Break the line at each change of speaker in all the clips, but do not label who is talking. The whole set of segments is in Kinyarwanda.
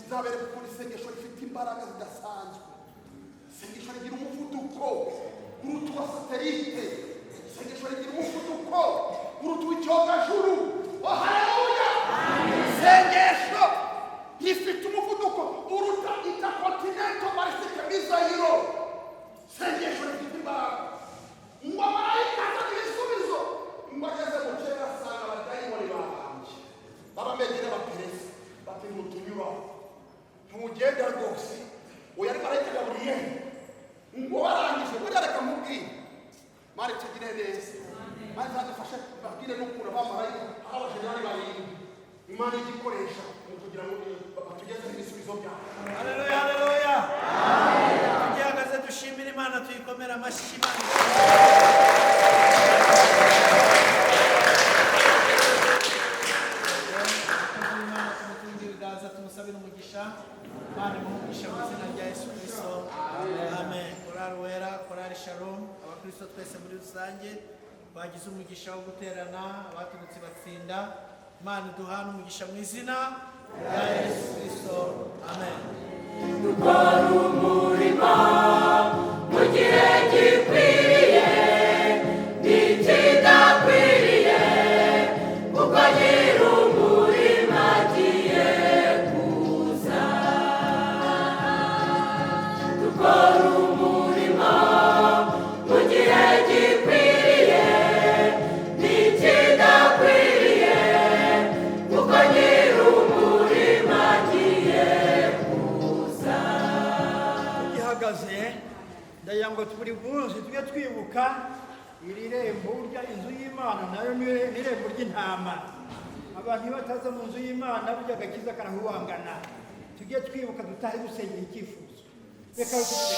Nzabereka ukuntu isengesho rifite imbaraga zidasanzwe. Isengesho rigira umuvuduko uruta uwa satellite. Isengesho rigira umuvuduko uruta uw'icyogajuru. Oh, haleluya! Isengesho rifite umuvuduko uruta intercontinental ballistic missile. Isengesho rifite imbaraga. Ngo marayika azanye ibisubizo, ngo ageze mu kirere asanga abadayimoni babambye b'Abamedi n'Abaperesi, bati: "Ntutunyuraho, ntugenda rwose." Uyu ari marayika Gaburiyeli. Ngo barangije, buriya reka mubwire, Mari tugire neza, Mari zadufashe, babwire n'ukuntu abamarayika aho abajenerali barindwi Imana ijya ikoresha mu kugira ngo batugezeho ibisubizo byabo.
Haleluya, haleluya! Tugihagaze dushimire Imana, tuyikomere amashyi. Imana Imana, tumutunge ibiganza, tumusabire umugisha. Imana imuhe umugisha mu izina rya Yesu Kirisito, amen. Korali Wera, Korali Shalom, abakristo twese muri rusange bagize umugisha wo guterana, abaturutse batsinda, Imana iduhane umugisha mu izina rya Yesu Kirisito, amen.
Dukora umurimo mu gihe gikwiriye n'ikidakwiriye, kuko nyir'umurima agiye kuza. Dukora umurimo mu gihe gikwiriye n'ikidakwiriye, kuko nyir'umurima agiye kuza.
Gihagaze, ndagira ngo buri munsi tujye twibuka iri rembo. Burya inzu y'Imana nayo ni irembo ry'intama. Abantu iyo bataza mu nzu y'Imana, burya agakiza karahuwangana. Tujye twibuka dutahe dusengera icyifuzo. Reka tuvuge.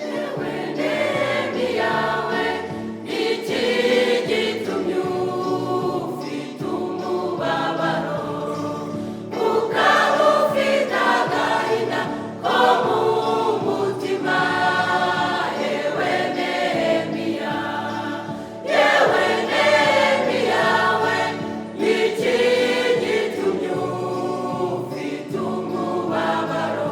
Yewe Nehemiya we, iki gitumye ufite umubabaro, ukaba ufite agahinda ko mu mutima? Yewe Nehemiya, yewe Nehemiya we, iki gitumye ufite umubabaro?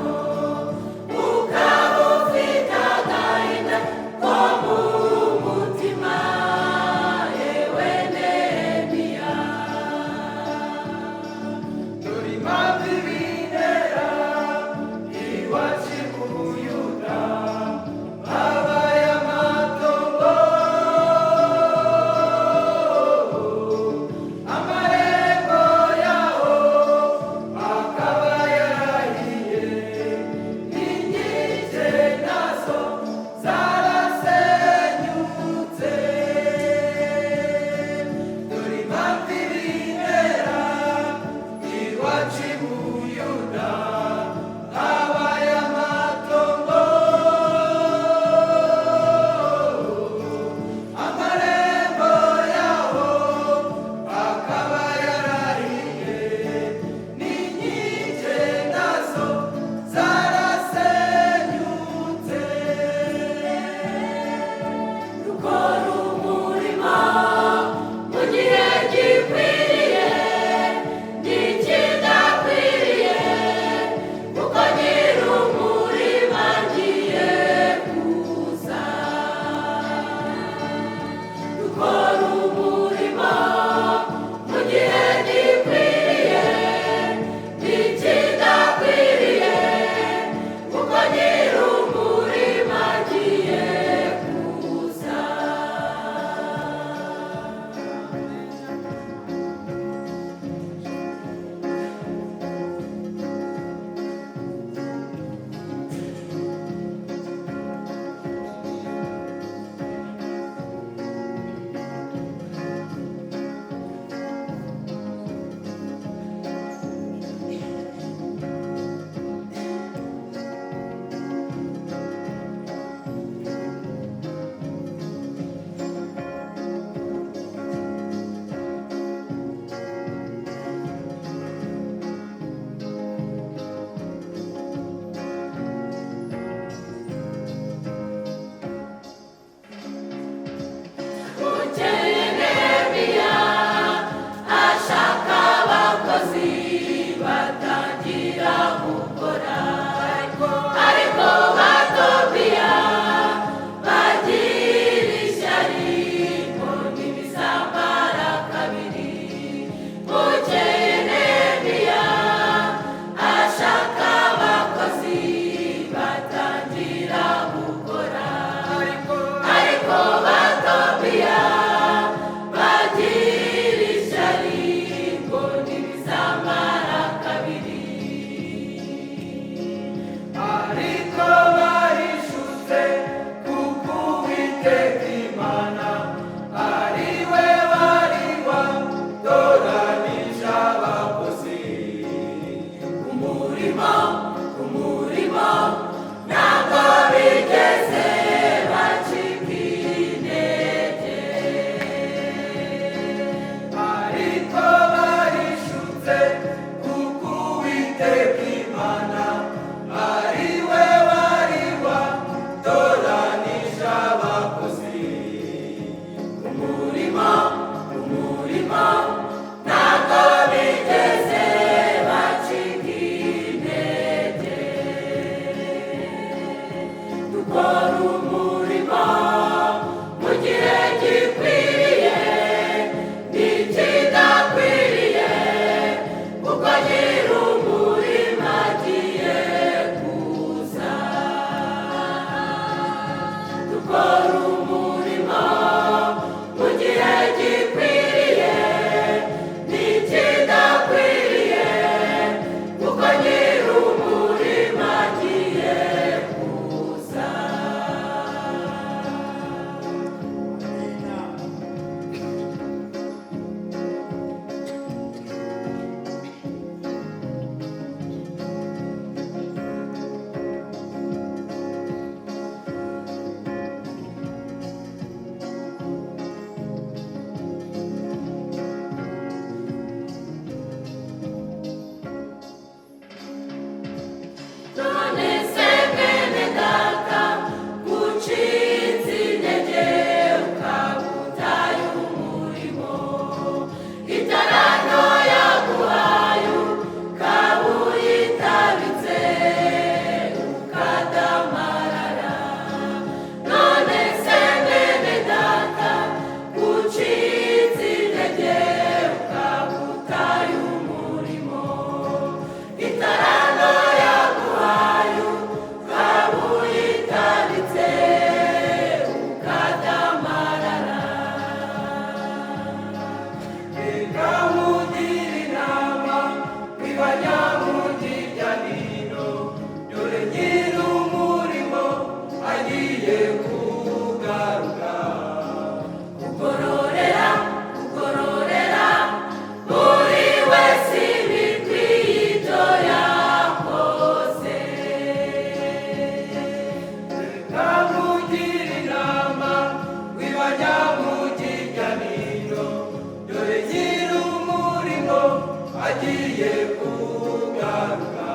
agiye kugaruka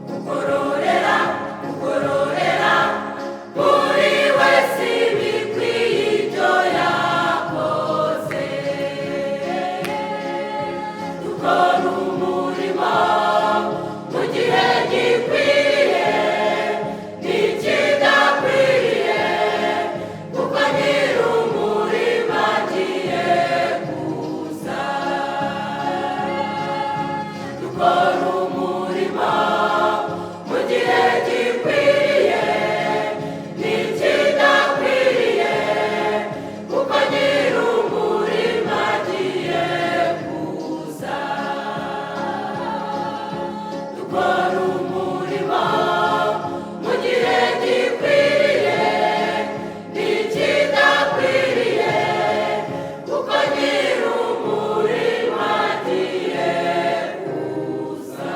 kugororera kugororera buri wese ibikwiye ibyo yakoze dukora umurimo mu gihe gikwiriye n'ikidakwiriye kuko nyir'umurima agiye kuza dukora umurimo mu gihe gikwiriye n'ikidakwiriye kuko nyir'umurima agiye kuza dukora umurimo mu gihe gikwiriye n'ikidakwiriye kuko nyir'umurima agiye kuza.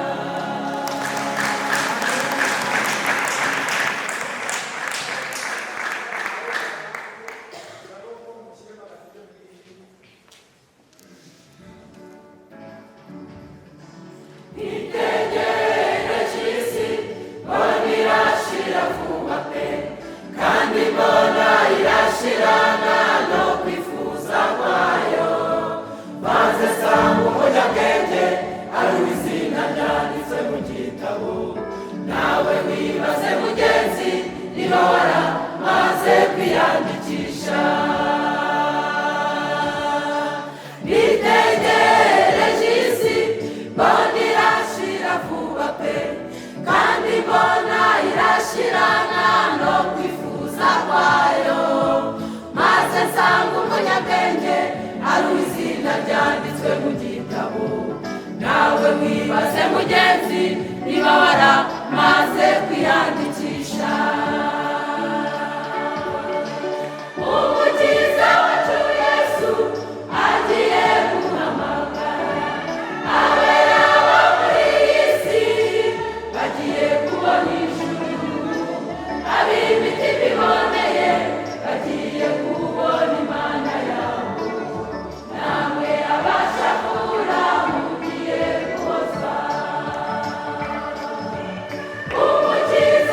Nitegereje isi mbona irashira vuba pe kandi mbona irashirana no kwifuza kwayo maze sanga umunyabwenge ari izina ryanditse mu gitabo nawe wibaze mugenzi niba waramaze kwiyandikisha nitegereje isi mbona irashira vuba pe kandi mbona irashirana no kwifuza kwayo maze nsanga umunyabwenge ari izina ryanditswe mu gitabo nawe wibaze mugenzi niba waramaze kwiyandikisha umukiza wacu yesu agiye guhamagara abera bo muri iyi si bagiye kubona ijuru ab'imitima iboneye bagiye kubona imana yabo namwe abashakura mugiye guhozwa umukiza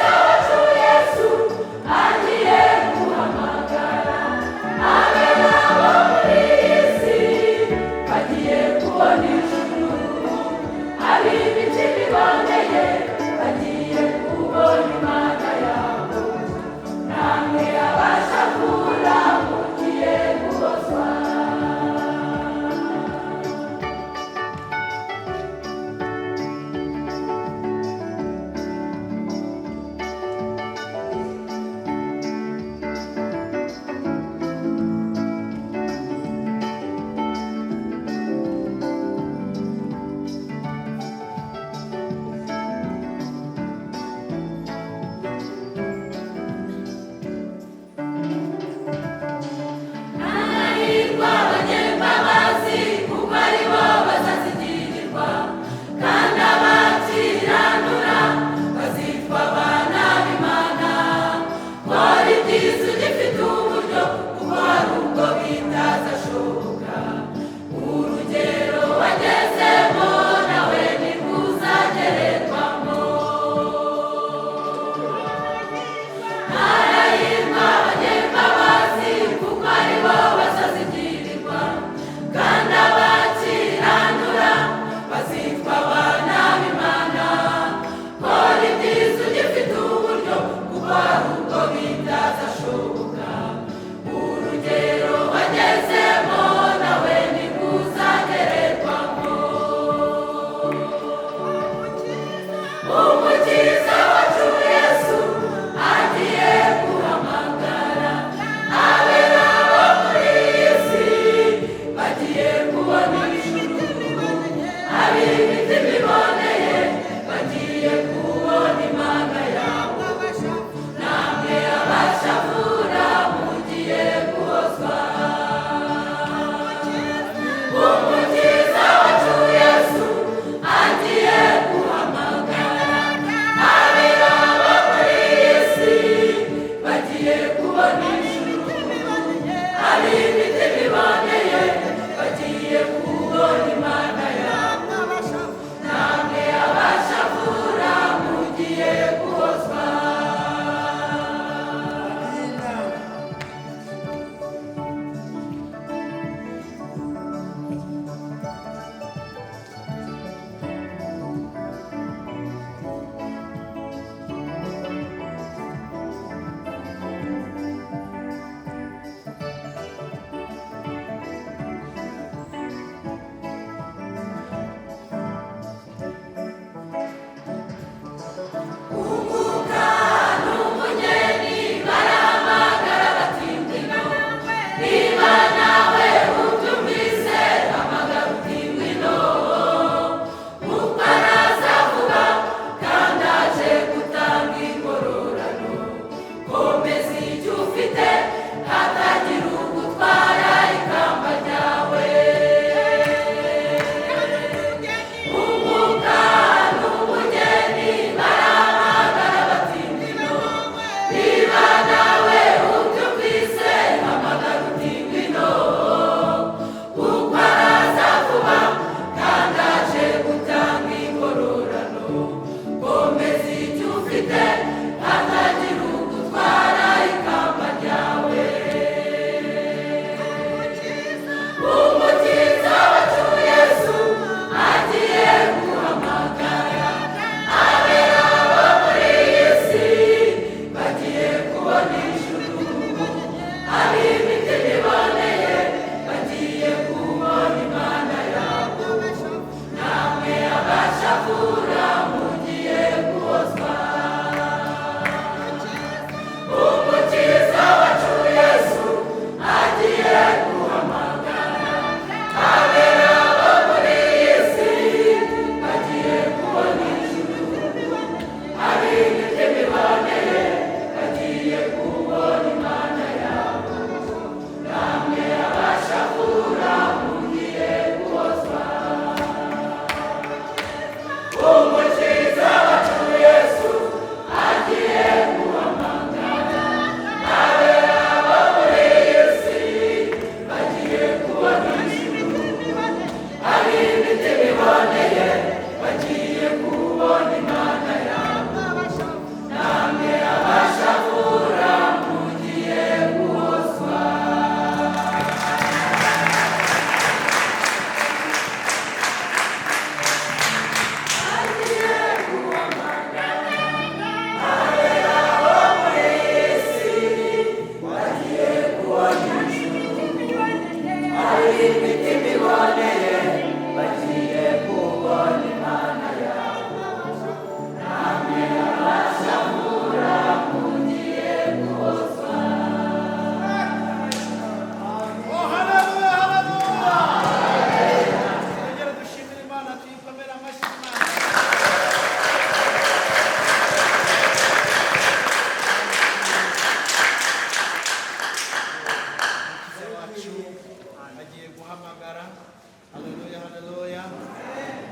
Haleluya.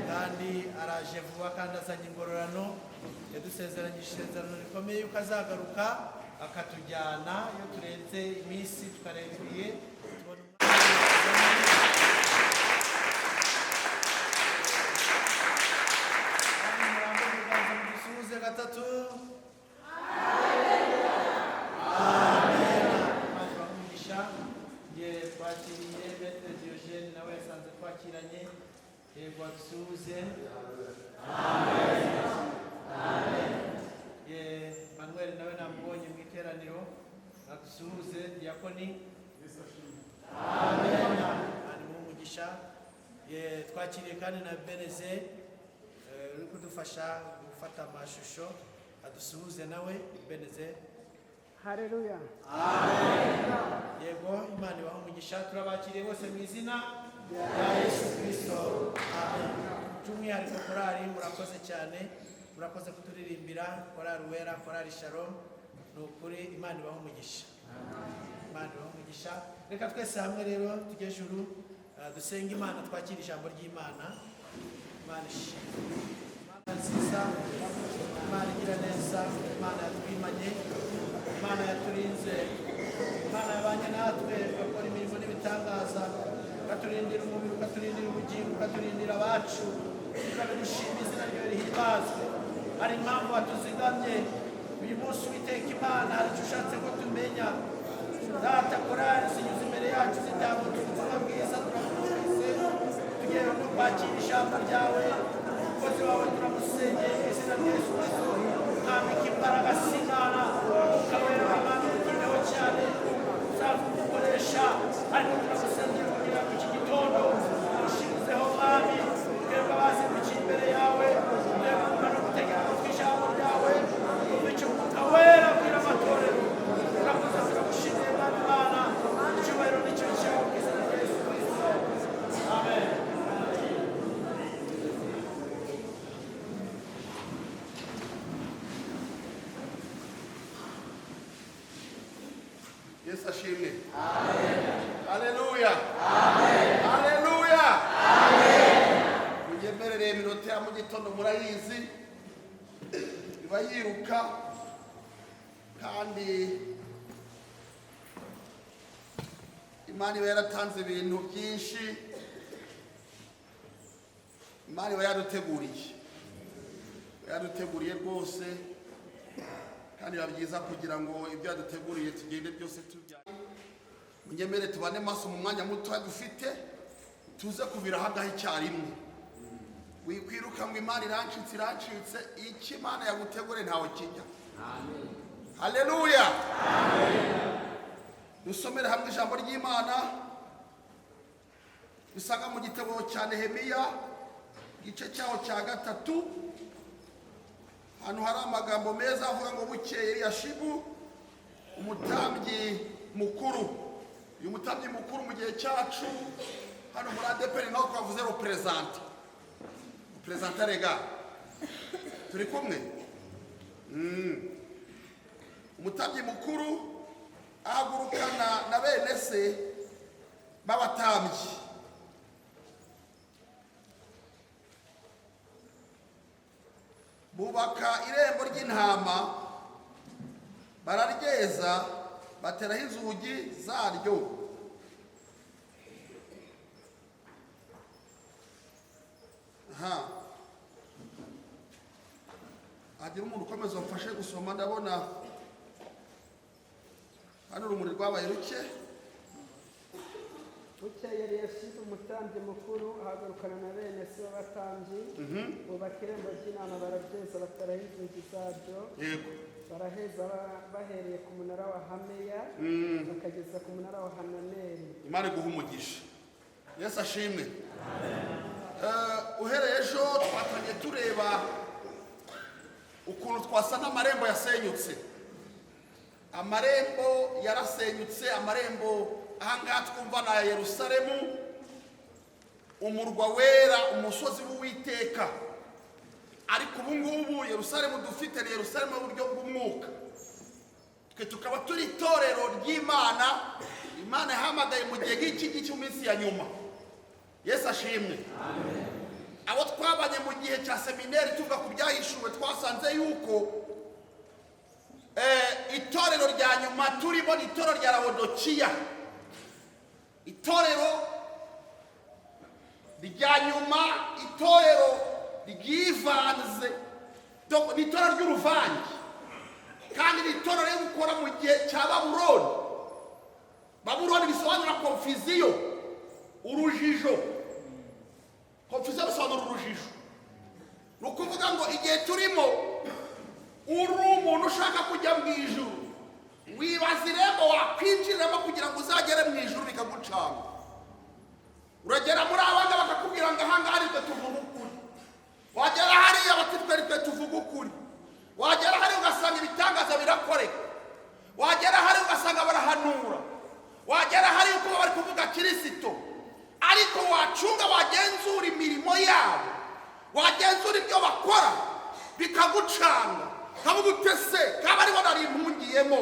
Kandi araje vuba kandi azanye ingororano. Yadusezeranyije isezerano rikomeye yuko azagaruka akatujyana. Iyo turenze iminsi tukareba ibihe, tubona umwanya. Murambo ibiganza, mudusuhuze gatatu. Amen. Imana ibahe umugisha. Nge twakiriye Maître Diogene, nawe yasanze twakiranye. Yego, adusuhuze. Amen. Ye Manuel nawe namubonye mu iteraniro, adusuhuze. Diakoni. Amen. Imana imuhe umugisha. Ye twakiriye kandi na Beneze, uri kudufasha gufata amashusho, adusuhuze nawe Beneze.
Haleluya.
Yego, Imana ibahe umugisha. Turabakiriye bose mu izina rya Yesu Kirisito, amen. By'umwihariko korali, murakoze cyane, murakoze kuturirimbira. Korali Uwera, korali Shalom, ni ukuri Imana ibahe umugisha, Imana ibahe umugisha. Reka twese hamwe rero tujye juru, dusenge Imana, twakire ijambo ry'Imana. Imana ishimwe. Imana nziza, Imana igira neza, Imana yatwimanye, Imana yaturinze, Imana yabanye natwe, ugakora imirimo n'ibitangaza, ukaturindira umubiri, ukaturindira ubugingo, ukaturindira abacu. Turabigushima, izina ryawe rihimbazwe. Hari impamvu watuzigamye uyu munsi, Uwiteka Imana, hari icyo ushatse ko tumenya. Data, korali zinyuze imbere yacu zitambutse ubutumwa bwiza, turabwumvise. Tugiye no kwakira ijambo ryawe. Umukozi wawe turamusengeye mu izina rya Yesu Kristo, mwambika imbaraga z'Imana, Umwuka Wera w'Imana umutureho cyane, usanzwe umukoresha, ariko turamusengera kugira ngo iki gitondo umushizeho. Mwami, twebwe abazindukiye imbere yawe, twebwe no gutegera amatwi ijambo ryawe, twumve icyo Umwuka Wera abwira amatorero. Turakoze, turagushimiye Mwami Imana, icyubahiro nicyo cyawe mu izina rya Yesu Kristo, amen.
Yesu ashimwe. Haleluya, haleluya. Munyemerere, iminota ya mu gitondo murayizi, iba yiruka, kandi Imana iba yaratanze ibintu byinshi, Imana iba yaduteguriye, iba yaduteguriye rwose, kandi biba byiza kugira ngo ibyo yaduteguriye tugende byose tujya. Munyemere tubane maso mu mwanya muto dufite, tuze kuvira ahangaha icyarimwe. Wikwiruka ngo Imana irancitse, irancitse. Icyo Imana yaguteguriye ntawe kijya. Haleluya. Dusomere hamwe ijambo ry'Imana dusanga mu gitabo cya Nehemiya, igice cyaho cya 3, ahantu hari amagambo meza avuga ngo: "Bukeye Eliyashibu umutambyi mukuru." Uyu mutambyi mukuru mu gihe cyacu hano muri ADEPR naho twavuze représentant, représentant légal. Turi kumwe? Umutambyi mukuru ahagurukana na bene se b'abatambyi, bubaka irembo ry'intama, bararyeza, bateraho inzugi zaryo. Aha hagira umuntu ukomeza umfashe gusoma, ndabona hano urumuri rwabaye ruke.
Bukeye Eliyashibu umutambyi mukuru ahagurukana na bene se b'abatambyi, bubaka irembo ry'intama, bararyeza, bateraho inzugi zaryo. Baraheza bahereye ku munara wa Hameya bakageza ku munara wa Hananeli.
Imana iguha umugisha. Yesu ashimwe. Uhereye ejo twatangiye tureba ukuntu twasana amarembo yasenyutse. Amarembo yarasenyutse. Amarembo ahangaha twumva ni aya Yerusalemu, umurwa wera, umusozi w'Uwiteka. Ariko ubu ngubu Yerusalemu dufite ni Yerusalemu y'uburyo bw'umwuka. Twe tukaba turi itorero ry'Imana, Imana yahamagaye mu gihe nk'iki ngiki, mu minsi ya nyuma. Yesu ashimwe. Abo twabanye mu gihe cya seminari tuvuga ku byahishuwe, twasanze yuko itorero rya nyuma turimo ni itorero rya Lawodokiya. Itorero rya nyuma, itorero ryivanze, ni itorero ry'uruvange, kandi ni itorero ryo gukora mu gihe cya Babuloni. Babuloni bisobanura confusion, urujijo. Confusion bisobanura urujijo. Ni ukuvuga ngo igihe turimo, uri umuntu ushaka kujya mu ijuru, wibaza irembo wakwinjiriramo kugira ngo uzagere mu ijuru, bikagucanga. Uragera muri abanga bakakubwira ngo ahangaha nitwe tuvuga ukuri, wagera hariya bati twe nitwe tuvuga ukuri, wagera hariya ugasanga ibitangaza birakoreka, wagera hariya ugasanga barahanura, wagera hariya uko bari kuvuga Kirisito, ariko wacunga, wagenzura imirimo yabo, wagenzura ibyo bakora, bikagucanga. Kavuga ute se kaba aribo nari impungiyemo?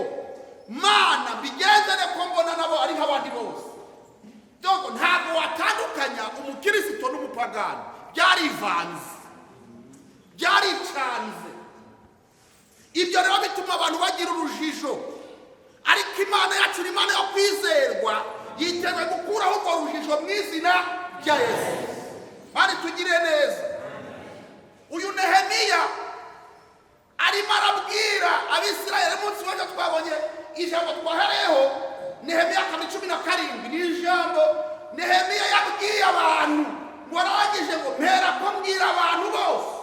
Mana, bigenzere ko mbona nabo ari nk'abandi bose. Dogo ntabwo watandukanya umukirisito n'umupagani, byarivanze, byaricanze. Ibyo rero bituma abantu bagira urujijo, ariko Imana yacu ni Imana yo kwizerwa, yiteguye gukuraho urwo rujijo mu izina rya Yesu. Bari tugire neza. Uyu Nehemiya arimo arabwira Abisirayeli. Umunsi w'ejo twabonye ijambo twahereyeho, Nehemiya 2:17, ni ijambo Nehemiya yabwiye abantu ngo arangije ngo mpera ko mbwira abantu bose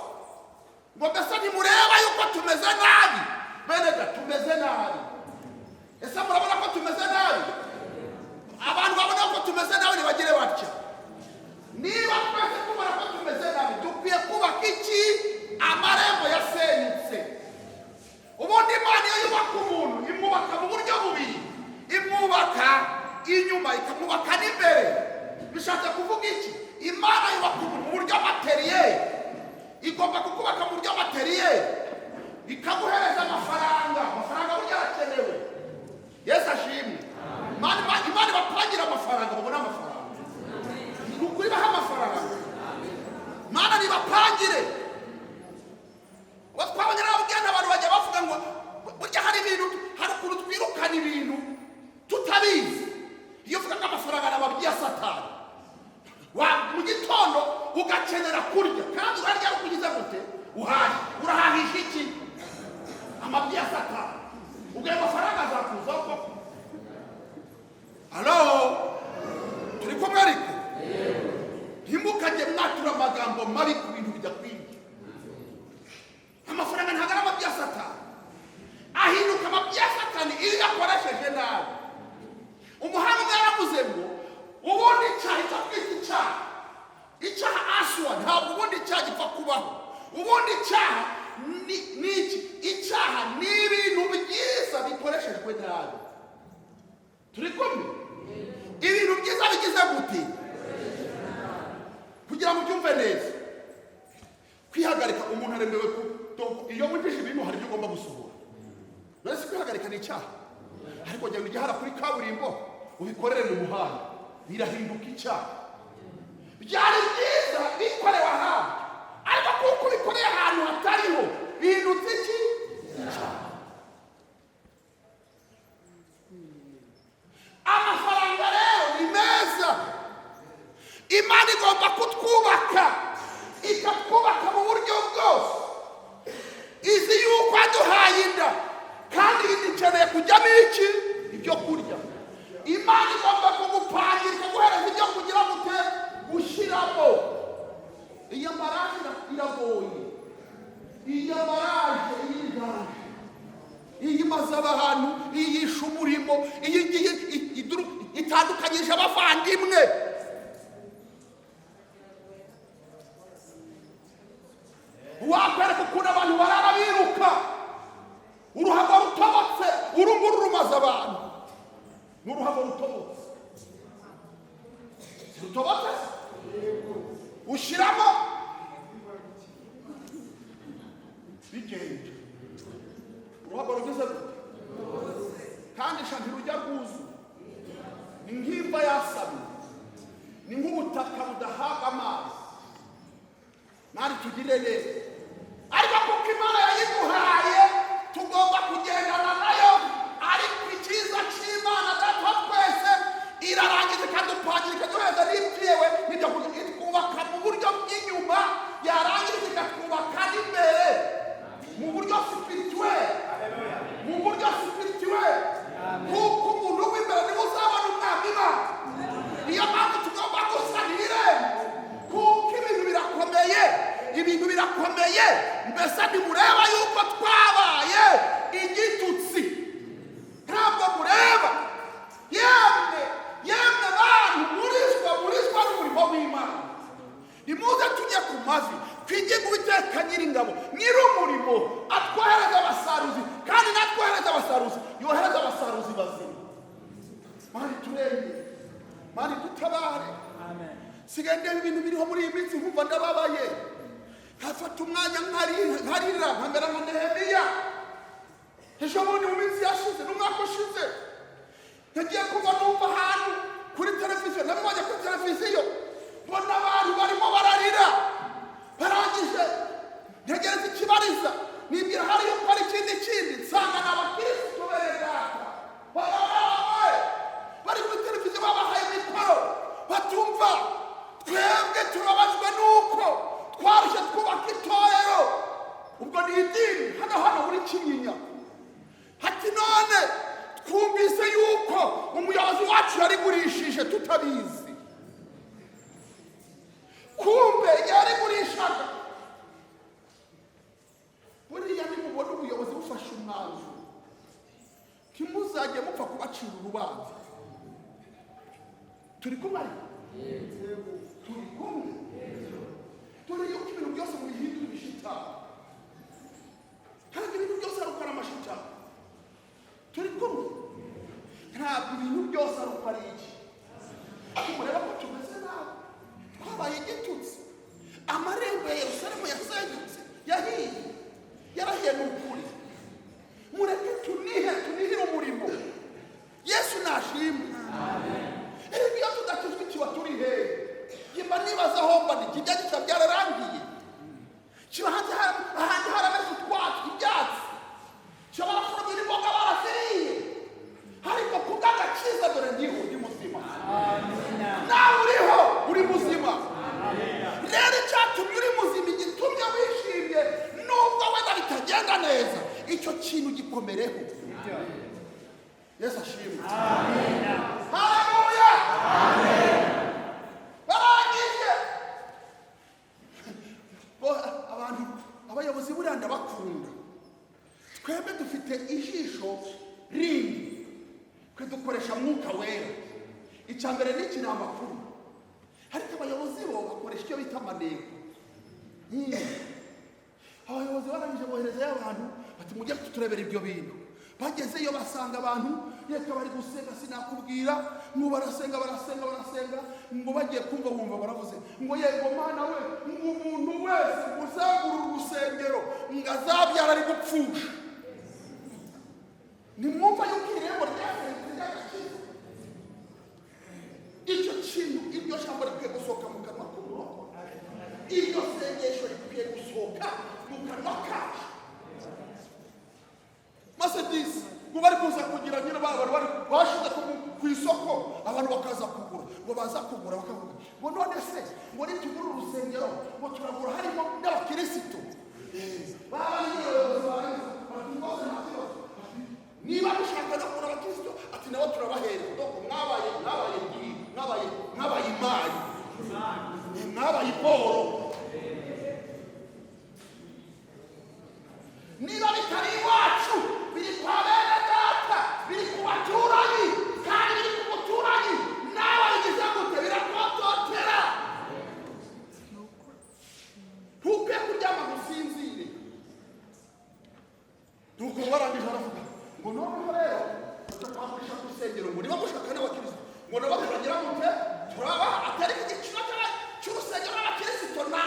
ngo mbese ntimureba yuko tumeze nabi? Bene da, tumeze nabi. Ese murabona ko tumeze nabi? Abantu babona ko tumeze nabi ntibagire batya. Niba twese tubona ko tumeze nabi, dukwiye kubaka iki? Amarembo yasenyutse. Ubundi Imana iyo yubaka umuntu, imwubaka mu buryo bubiri: imwubaka inyuma, ikamwubaka n'imbere. Bishatse kuvuga iki? Imana yubaka umuntu mu buryo matériel. Igomba kukubaka mu buryo matériel, ikaguhereza amafaranga. Amafaranga burya arakenewe. Yesu ashimwe. Imana ibapangira amafaranga, babone amafaranga. Ni ukuri, baha amafaranga. Mana nibapangire. Uwo twabonye n'ababwira, abantu bajya bavuga ngo burya hari ibintu, hari ukuntu twirukana ibintu tutabizi. Iyo uvuga ngo amafaranga ni amabyi ya Satani, mu gitondo ugakenera kurya, kandi urarya ari uko ugize gute? Uhahe. Urahahisha iki? Amabyi ya Satani. Ubwo ayo mafaranga azakuzaho koko? Alo, turi kumwe? Ariko ntimukajye mwatura amagambo mabi ku bintu bidakwiriye. Amafaranga ntabwo ari amabyi ya Satani. Ahinduka amabyi ya Satani iyo uyakoresheje nabi. Umuhanga umwe yaravuze ngo ubundi icyaha, icyo twita icyaha, icyaha aswa, ntabwo ubundi icyaha gipfa kubaho. Ubundi icyaha ni iki? Icyaha ni ibintu byiza bikoreshejwe nabi. Turi kumwe? Ibintu byiza bigize gute? Kugira ngo ubyumve neza, kwihagarika, umuntu aremewe ku iyo winjije ibintu hari ibyo ugomba gusohora. None se kwihagarika ni icyaha? Ariko genda ujye hara kuri kaburimbo ubikorere mu muhanda, birahinduka icyaha. Byari byiza bikorewe ahantu, ariko kuko ubikoreye ahantu hatariho, bihindutse iki? Icyaha. Amafaranga rero ni meza. Imana igomba kutwubaka, ikatwubaka mu buryo bwose. Izi yuko yaduhaye inda, kandi inda ikeneye kujyamo iki? Ibyo kurya. Imana igomba kugupangira, ikaguhereza ibyo kugira gute? Gushyiramo. Iyi emballage iragoye. Iyi emballage, iyi emballage, iyi imaze abantu, iyi yishe umurimo, iyi ngiyi itandukanyije abavandimwe. Wakwereka ukuntu abantu barara biruka uruhago rutobotse. Uru nguru rumaze abantu, ni uruhago rutobotse. Rutobotse ushyiramo bigenda. Uruhago rugize gute? Kandi sha ntirujya rwuzuye, ni nk'imva yasamye, ni nk'ubutaka budaha. Mani tugire neza, ariko kuko Imana yayiduhaye tugomba kugendana nayo. Ariko icyiza cy'Imana Data wa twese, irarangiza ikadupangira, ikaduheza n'ibyewe n'ibyo kurya, itwubaka mu buryo bw'inyuma, yarangiza ikatwubaka n'imbere mu buryo spirituel, mu buryo spirituel, kuko umuntu w'imbere niwe uzabona umwami Imana. Niyo mpamvu tugomba gusana irembo, kuko ibintu birakomeye, ibintu birakomeye. Mbese ntimureba yuko twabaye igitutsi? Ntabwo mureba? Yemwe, yemwe bantu murizwa, murizwa n'umurimo w'Imana, nimuze tujye ku mavi, twige Uwiteka Nyiringabo, nyir'umurimo, atwohereza abasaruzi, kandi natwohereza abasaruzi, yohereza abasaruzi bazima. Mani turenge, Mani dutabare.
Amen.
Sigaye ndeba ibintu biriho muri iyi minsi nkumva ndababaye, nkafata umwanya nkarira, nkamera nka Nehemiya. Ejo bundi mu minsi yashize, n'umwaka ushize, nagiye kuva numva ahantu kuri televiziyo, nabibonye kuri televiziyo, mbona abantu barimo bararira. Barangije ntegereza ikibariza, nibwira hari yuko hari ikindi kindi, nsanga ni abakirisitu bene data barabawe bari kuri televiziyo, babahaye mikoro, batumva: "Twebwe turabazwa nuko twarushye twubaka itorero." Ubwo ni idini hano hano muri Kinyinya. Hati: "None twumvise yuko umuyobozi wacu yarigurishije tutabizi." Kumbe igihe yarigurishaga, buriya nimubona ubuyobozi bufashe umwanzuro, ntimuzajye mupfa kubacira urubanza. Turi kumwe? Ariko turi kumwe? Dore yuko ibintu byose mubihindura ibishitani, kandi ibintu byose ari uko ari amashitani. Turi kumwe? Ntabwo ibintu byose ari uko ari iki. Mureba ko tumeze nabi, twabaye igitutsi. Amarembo ya Yerusalemu yasenyutse, yahiye, yarahiye. Ni ukuri, mureke tunihe, tunihire umurimo. Yesu nashimwe. Erega iyo tudakizwa ikiba turi hehe? Mba nibaza aho mba ndi. Kijya gisa byararangiye, kiba hanze ahandi harameze utwatsi, ibyatsi, kishobora kurumira imboga baraziriye. Ariko kubw'agakiza, dore ndiho, ndi muzima. Nawe uriho, uri muzima. Rero icyatumye uri muzima, igitumye wishimye nubwo wenda bitagenda neza, icyo kintu gikomereho. Yesu ashimwe, haleluya. Barangije abantu, abayobozi buriya ndabakunda. Twebwe dufite ijisho rindi, twe dukoresha Mwuka Wera. Icya mbere ni iki? Ni amakuru. Ariko abayobozi bo bakoresha icyo bita amaneko. Abayobozi barangije boherezayo abantu, bati: "Mujye kuturebera ibyo bintu." Bagezeyo basanga abantu reka bari gusenga, sinakubwira ngo barasenga, barasenga, barasenga. Ngo bagiye kumva bumva baravuze ngo: "Yego Mana we," ngo "umuntu wese uzagura urusengero ngo azabyara ari gupfusha." Nimwumva yuko irembo ryasenze ry'agakiza, icyo kintu, iryo jambo rikwiye gusohoka mu kanwa k'umurokore, iryo sengesho rikwiye gusohoka mu kanwa kacu. Maze disi ngo bari kuza kugira nyine ba bantu bari bashize ku isoko, abantu bakaza kugura. Ngo baza kugura bakavuga ngo: "None se ngo nitugura urusengero, ngo turagura harimo n'abakirisitu?" Baba abayobozi barangiza bati: "Rwose nta kibazo." Bati: "Niba mushaka no kugura abakirisitu," ati, "nabo turabahereza." Donc mwabaye mwabaye imari, mwabaye iboro. Niba bitari iwacu, biri kwa bene data, biri ku baturanyi, kandi biri ku muturanyi nawe bigize gute? Birakototera. Ntukwiye kuryama ngo usinzire. Nuko barangije aravuga ngo: "Noneho rero twagurisha ku rusengero," ngo "niba mushaka n'abakirisitu," ngo "nabo turagira mute? Turabaha." Atari igiciro cy'urusengero n'abakirisitu nta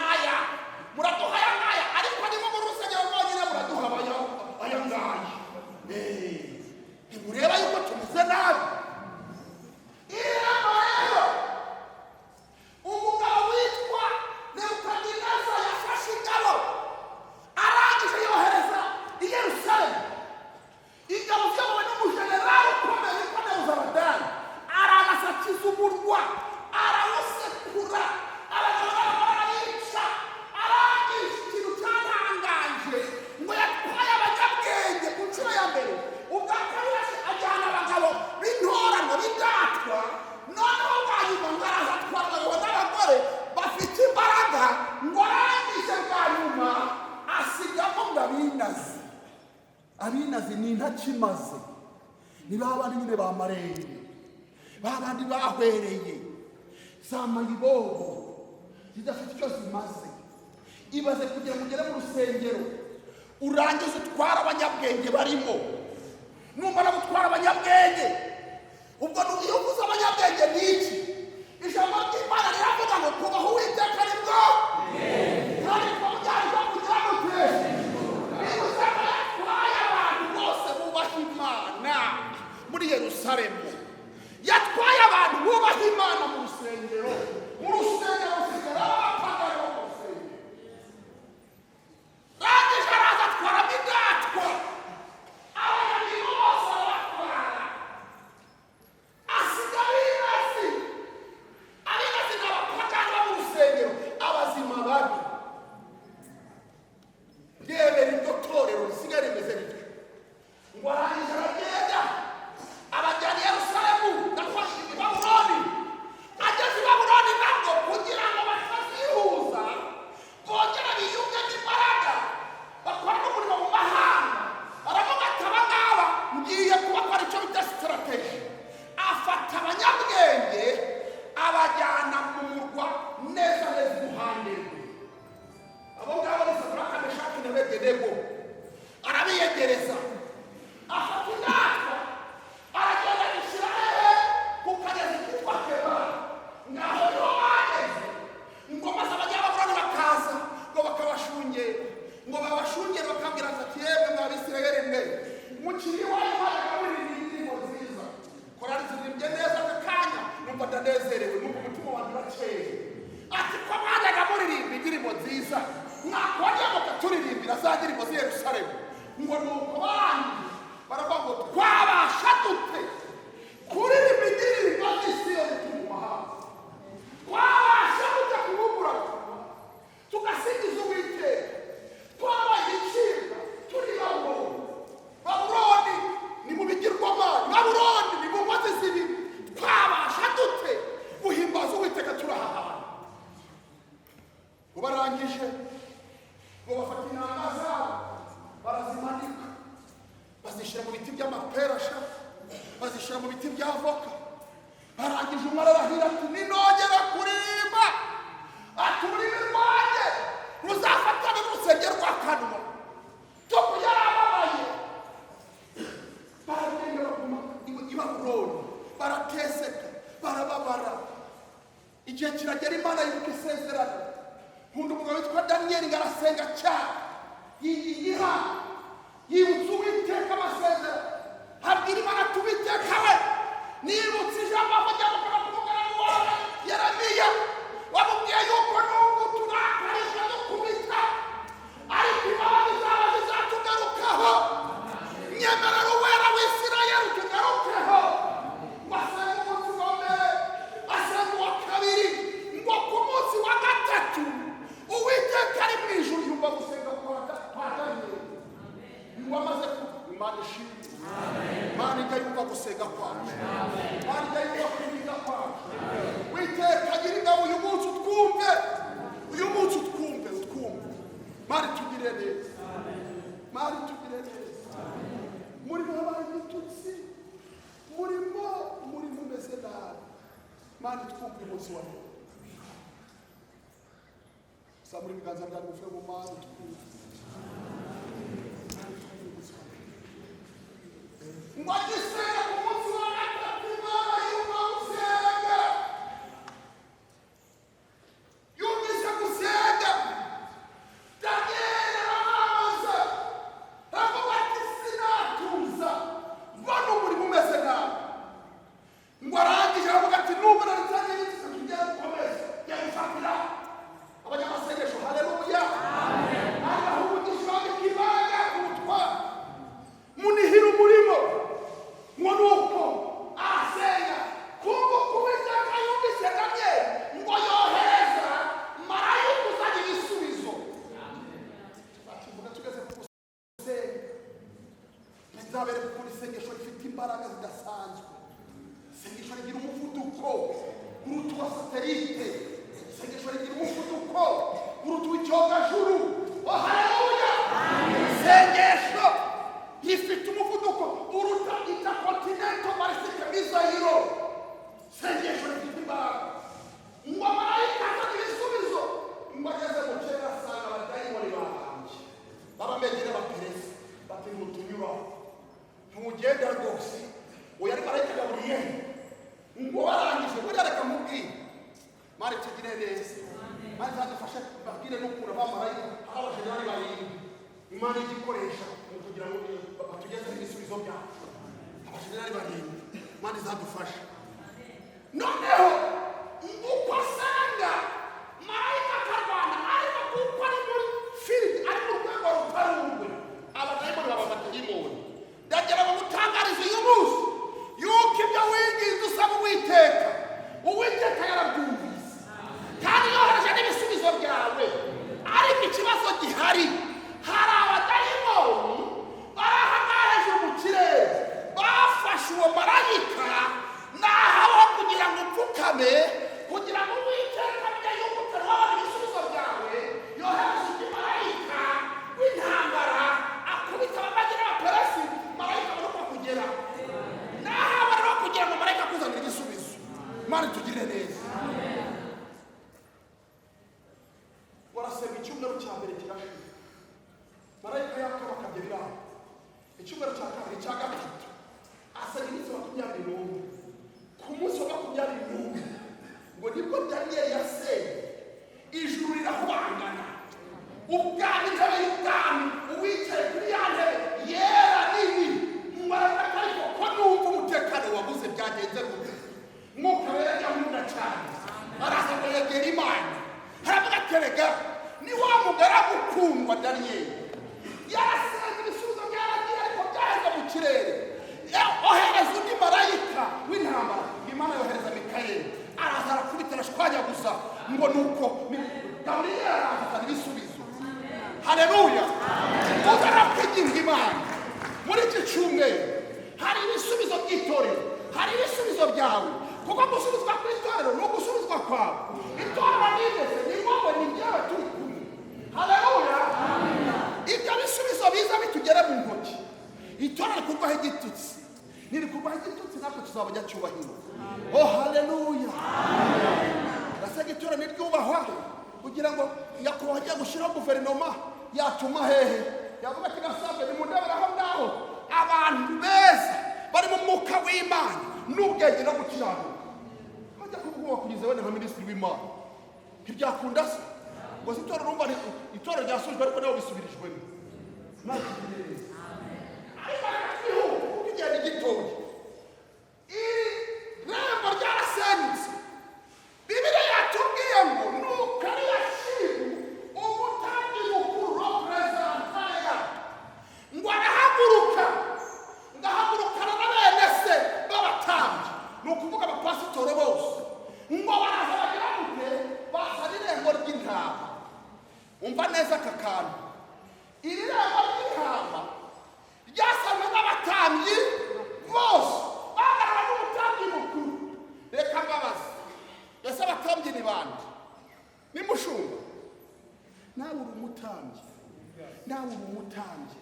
Abinazi, abinazi ni intakimaze, ni ba bandi nyine ba marenge, ba bandi bahwereye za mayibobo zidafite icyo zimaze. Ibaze kugira ngo ugere mu rusengero urangize utware abanyabwenge barimo. Numara gutwara abanyabwenge, ubwo iyo uvuze abanyabwenge ni iki? Ijambo ry'Imana riravuga ngo kubaho Uwiteka nibwo kandi twabujyanye kugira gute? Bivuze ko yatwaye abantu bose bubaha Imana muri Yerusalemu, yatwaye abantu bubaha Imana mu rusengero. Mu rusengero rusigara abapagani bo mu rusengero. Rangije araza atwaramo indatwa, abanyabintu bose arabatwara, asiga abinasi. Abinasi ni abapagani bo mu rusengero, abazima babi. Rebera iryo torero risigaye rimeze rityo. Ngo arangije aragenda abajyana i Yerusalemu, nafashe i Babuloni. Ageze i Babuloni nabwo, kugira ngo batazihuza bongere biyungemo imbaraga bakora n'umurimo mu mahanga, aravuga ati: "Aba ngaba ngiye kubakora icyo bita strategy." Afata abanyabwenge abajyana mu murwa neza neza iruhande rwe. Abo ngabo ni Sadaraka, Meshaki na Abedenego. Arabiyegereza, afata indatwa aragenda agishyira hehe? Ku kagezi kitwa Kebara. Ngaho niho bageze. Ngo maze abanyababuloni bakaza ngo bakabashungera, ngo babashungere bakabwira ati: "Yemwe mwa Bisirayeli mwe, mukiri iwanyu mwajyaga muririmba indirimbo nziza." Korali ziririmbye neza aka kanya, numva ndanezerewe, numva umutima wanjye urakeye. Ati: "Ko mwajyaga muririmba indirimbo nziza, mwakongera mukaturirimbira za ndirimbo z'i Yerusalemu?" Ngo nuko barangije baravuga ngo: "Twabasha dute kuririmba indirimbo z'i Siyoni turi mu mahanga? Twabasha dute kubungura tugasingiza Uwiteka twabaye ibicibwa turi Babuloni? Babuloni ni mu bigirwamana, Babuloni ni mu nkozi z'ibibi. Twabasha dute guhimbaza Uwiteka turi aha hantu?" Ngo barangije ngo bafata inanga zabo barazimanika, bazishyira mu biti by'amapera sha, bazishyira mu biti bya voka. Barangije umwe ararahira ati: "Ninongera kuririmba," ati, "ururimi rwanjye ruzafatana n'urusenge rw'akanwa." Tuku yarababaye. Baragenda baguma i Babuloni, barateseka, barababara. Igihe kiragera Imana yibuka isezerano. Nkunda umugabo witwa Daniyeli, ngo arasenga cyane, yiha yibutsa Uwiteka amasezerano, abwira Imana ati: "Uwiteka we, nibutse ijambo avugira mu kanwa k'umugaragu wawe Yeremiya, wamubwiye yuko nubwo turakarije dukubita, ariko imbabazi zawe zizatugarukaho. Nyemerera Uwera w'Isirayeli utugarukeho." Ngo asenga umunsi wa mbere, asenga uwa kabiri, ngo ku munsi wa gatatu Uwiteka ari mu ijuru yumva gusenga kwa Daniyeli. Ngo amaze ku Imana ishimwe. Imana ijya yumva gusenga kwacu, Imana ijya yumva kwirinda kwacu. Witeka agira ingabo, uyu munsi utwumve, uyu munsi utwumve, utwumve. Imana itugire neza, Imana itugire neza. Murimo habaye igitutsi, murimo umeze nabi. Imana itwumve umunsi wa none. Zamura ibiganza byawe muvuge mu Mana utwumve. Imana itwumve umunsi wa none. Ngo agisenga ku munsi wa gatatu, Imana yumva gusenga, yumvise gusenga. Daniyeli aramamaza, aravuga ati: "Sinatuza mbona umurimo umeze nabi." Ngo arangije aravuga ati: "Nubwo nari nzanye n'inzira tugiye gukomeza, ngiye gufatira abanyamasengesho." Haleluya! Ari umugisha wambika imbaraga umutwaro munihira umurimo. Ngo nuko arasenga, kumva ko Uwiteka yumvise Daniyeli, ngo yohereza marayika uzanye ibisubizo. Tuzakivuga tugeze ku gusenga. Nzabereka ukuntu isengesho rifite imbaraga zidasanzwe. Isengesho rigira umuvuduko uruta uwa satellite, isengesho rigira umuvuduko uruta uw'icyogajuru. Oh, haleluya! Mbabwire n'ukuntu abamarayika ari abajenerali barindwi Imana ijya ikoresha mu kugira ngo batugezeho ibisubizo byacu. Abajenerali barindwi, Imana izadufasha. Noneho uko asenga, marayika akarwana, ariko kuko ari muri field, ari mu rwego rutari urwe, abadayimoni baba abadayimoni. Ndagira ngo mutangarize uyu munsi yuko ibyo winginze usaba Uwiteka, Uwiteka yarabyumvise kandi yohereje n'ibisubizo byawe. Ariko ikibazo gihari, hari abadayimoni bari aha ngaha hejuru mu kirere bafashe uwo marayika nahaho kugira ngo upfukame, kugira ngo Uwiteka amenye yuko utari wabona ibisubizo byawe, yohereza undi marayika w'intambara akubita Abamagi n'Abaperesi, marayika abona uko akugera nahawe rero kugira ngo marayika akuzanire igisubizo. Imana itugirire neza. Warasenga, icyumweru cya mbere kirashira, marayika yakabakabye biraho. Icyumweru cya kabiri, cya gatatu, asenga iminsi 21. Ku munsi wa 21 ngo nibwo Daniyeli yasenze, ijuru rirahubangana, ubwami, intebe y'ubwami, uwicaye kuri ya ntebe yera nini. Mwaravuga, ariko ko numva umutekano wabuze, byagenze gute? Mwuka Wera ajya cyane, araza ngo yegera Imana, haravuga ati: "Erega ni wa mugaragu ukundwa Daniyeli, yarasenze, ibisubizo byaragiye, ariko byaheze mu kirere. Ohereza undi marayika w'intambara." Imana yohereza Mikayeli, araza arakubita, arashwanyaguza. Ngo nuko Gaburiyeli araza azana ibisubizo. Haleluya! Uzarakwiginga Imana muri iki cyumweru, hari ibisubizo by'itorero, hari ibisubizo byawe, kuko gusubizwa kw'itorero ni ugusubizwa kwawe. Itorero nigeze ni wowe, ni njyewe, turi kumwe. Haleluya! Ibyo bisubizo biza bitugere mu ntoki. Itorero rikurwaho igitutsi, nirikurwaho igitutsi natwe tuzaba abanyacyubahiro. Oh, haleluya! Ndasenga itorero niryubahwa, kugira ngo nyakubahwa agiye gushyiraho guverinoma, yatuma hehe? Yavuga ati: "Gasabwe nimundebere aho ngaho abantu beza bari mu mwuka w'Imana n'ubwenge no gukiranuka." Bajya kuvuga kugeza wenda nka minisitiri w'imari, ntibyakunda se ngo si itorero? Urumva itorero ryasubijwe, ariko nabo bisubirijwemo. Imana itugirire neza. Ariko reka twihute kuko igihe ni gitoya. Iri rembo ryarasenyutse. Bibiliya yatubwiye ngo nuko Eliyashibu umutambyi mukuru, représentant, ngo arahaguruka, ngo ahagurukana na bene se b'abatambyi, ni ukuvuga abapasitoro bose, ngo baraza bagira gute? Bazana irembo ry'intama. Umva neza aka kantu: iri rembo ry'intama ryasanwe n'abatambyi bose bahagarara n'umutambyi mukuru. Reka mbabaze, ese abatambyi ni bande? Ni mushumba? Nawe uri umutambyi, nawe uri umutambyi.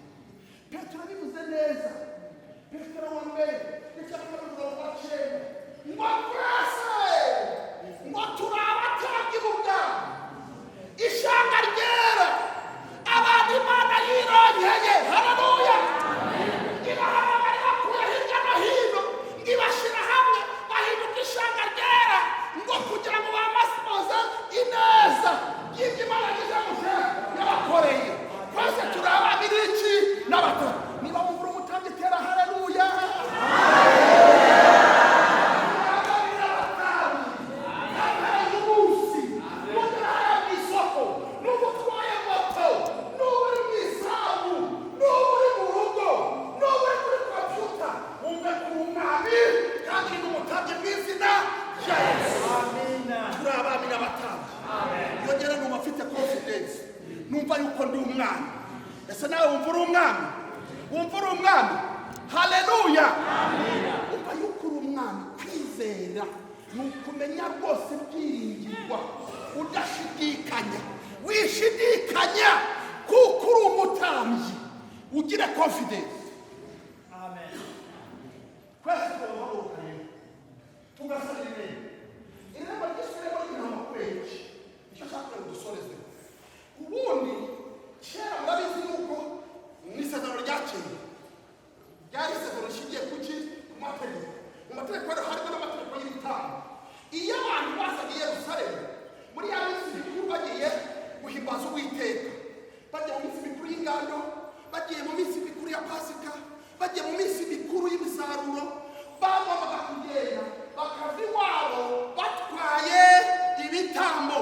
Petero bivuze neza, Petero wa mbere icya kabiri umurongo wa 9, ngo twese ngo turi abatambyi b'ubwami, ishyanga ryera, abantu Imana yironkeye. Haleluya! Ibahamagara ibakuye hirya no hino, ngo ibashyira hamwe, bahinduka ishyanga ryera, ngo kugira ngo bamamaze ineza y'ibyo Imana yagize gute? Yabakoreye. Twese turi abami n'iki? N'abato. Niba muvura umutambyi, tera haleluya. Abami n'abatambyi, kandi umunsi nugera hariya mu isoko, nuba utwaye moto, nuba uri mu isambu, nuba uri mu rugo, nuba uri kuri kompiyuta, wumve ko uri umwami kandi uri n'umutambyi mu izina rya Yesu.
Amina.
Turi abami n'abatambyi. Iyo ngera numva mfite confidence, numva yuko ndi umwami. Ese nawe wumva uri umwami? Wumva uri umwami? Haleluya! Wumva yuko uri umwami. Kwizera ni ukumenya rwose ibyiringirwa udashidikanya. Wishidikanya kuko uri umutambyi, ugire confidence.
Amen.
Twese turahaguruka rero tugasaba irembo, irembo ryiswe irembo ry'intama. Kubera iki? Icyo nshaka kugira ngo dusoreze. Ubundi kera murabizi yuko mu isezerano rya kera ryari isezerano rishingiye ku ki? Ku mategeko. Mu mategeko rero harimo n'amategeko y'ibitambo. Iyo abantu bazaga i Yerusalemu muri ya minsi mikuru bagiye guhimbaza Uwiteka, bajya mu minsi mikuru y'ingando, bagiye mu minsi mikuru ya Pasika, bagiye mu minsi mikuru y'imisaruro, bagombaga kugenda bakava iwabo batwaye ibitambo.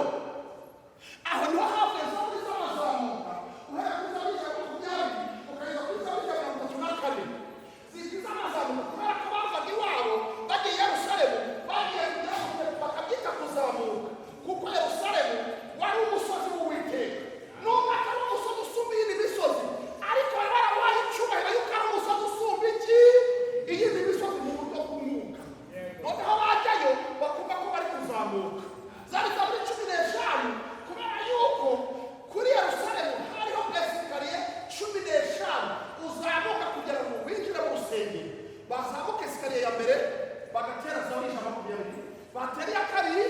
Aho niho havuye zaburi z'amazamuka, uhera kuri zaburi 120 ukageza kuri zaburi 132. Zizwi z'amazamuka kubera ko bavaga iwabo bagiye i Yerusalemu, bagiye bakabyita kuzamuka, kuko Yerusalemu wari umusozi w'Uwiteka. Nubwo atari umusozi usumba iyindi misozi, ariko bari baramuhaye icyubahiro yuko ari umusozi usumba iki iyindi misozi mu buryo bw'umwuka. Noneho bajyayo bakumva ko bari kuzamuka. Zari zaburi 15, kubera yuko kuri Yerusalemu hariho escalier 15 uzamuka kugira ngo winjire mu rusengero. Bazamuka escalier ya mbere bagatera zaburi 120, batera iya kabiri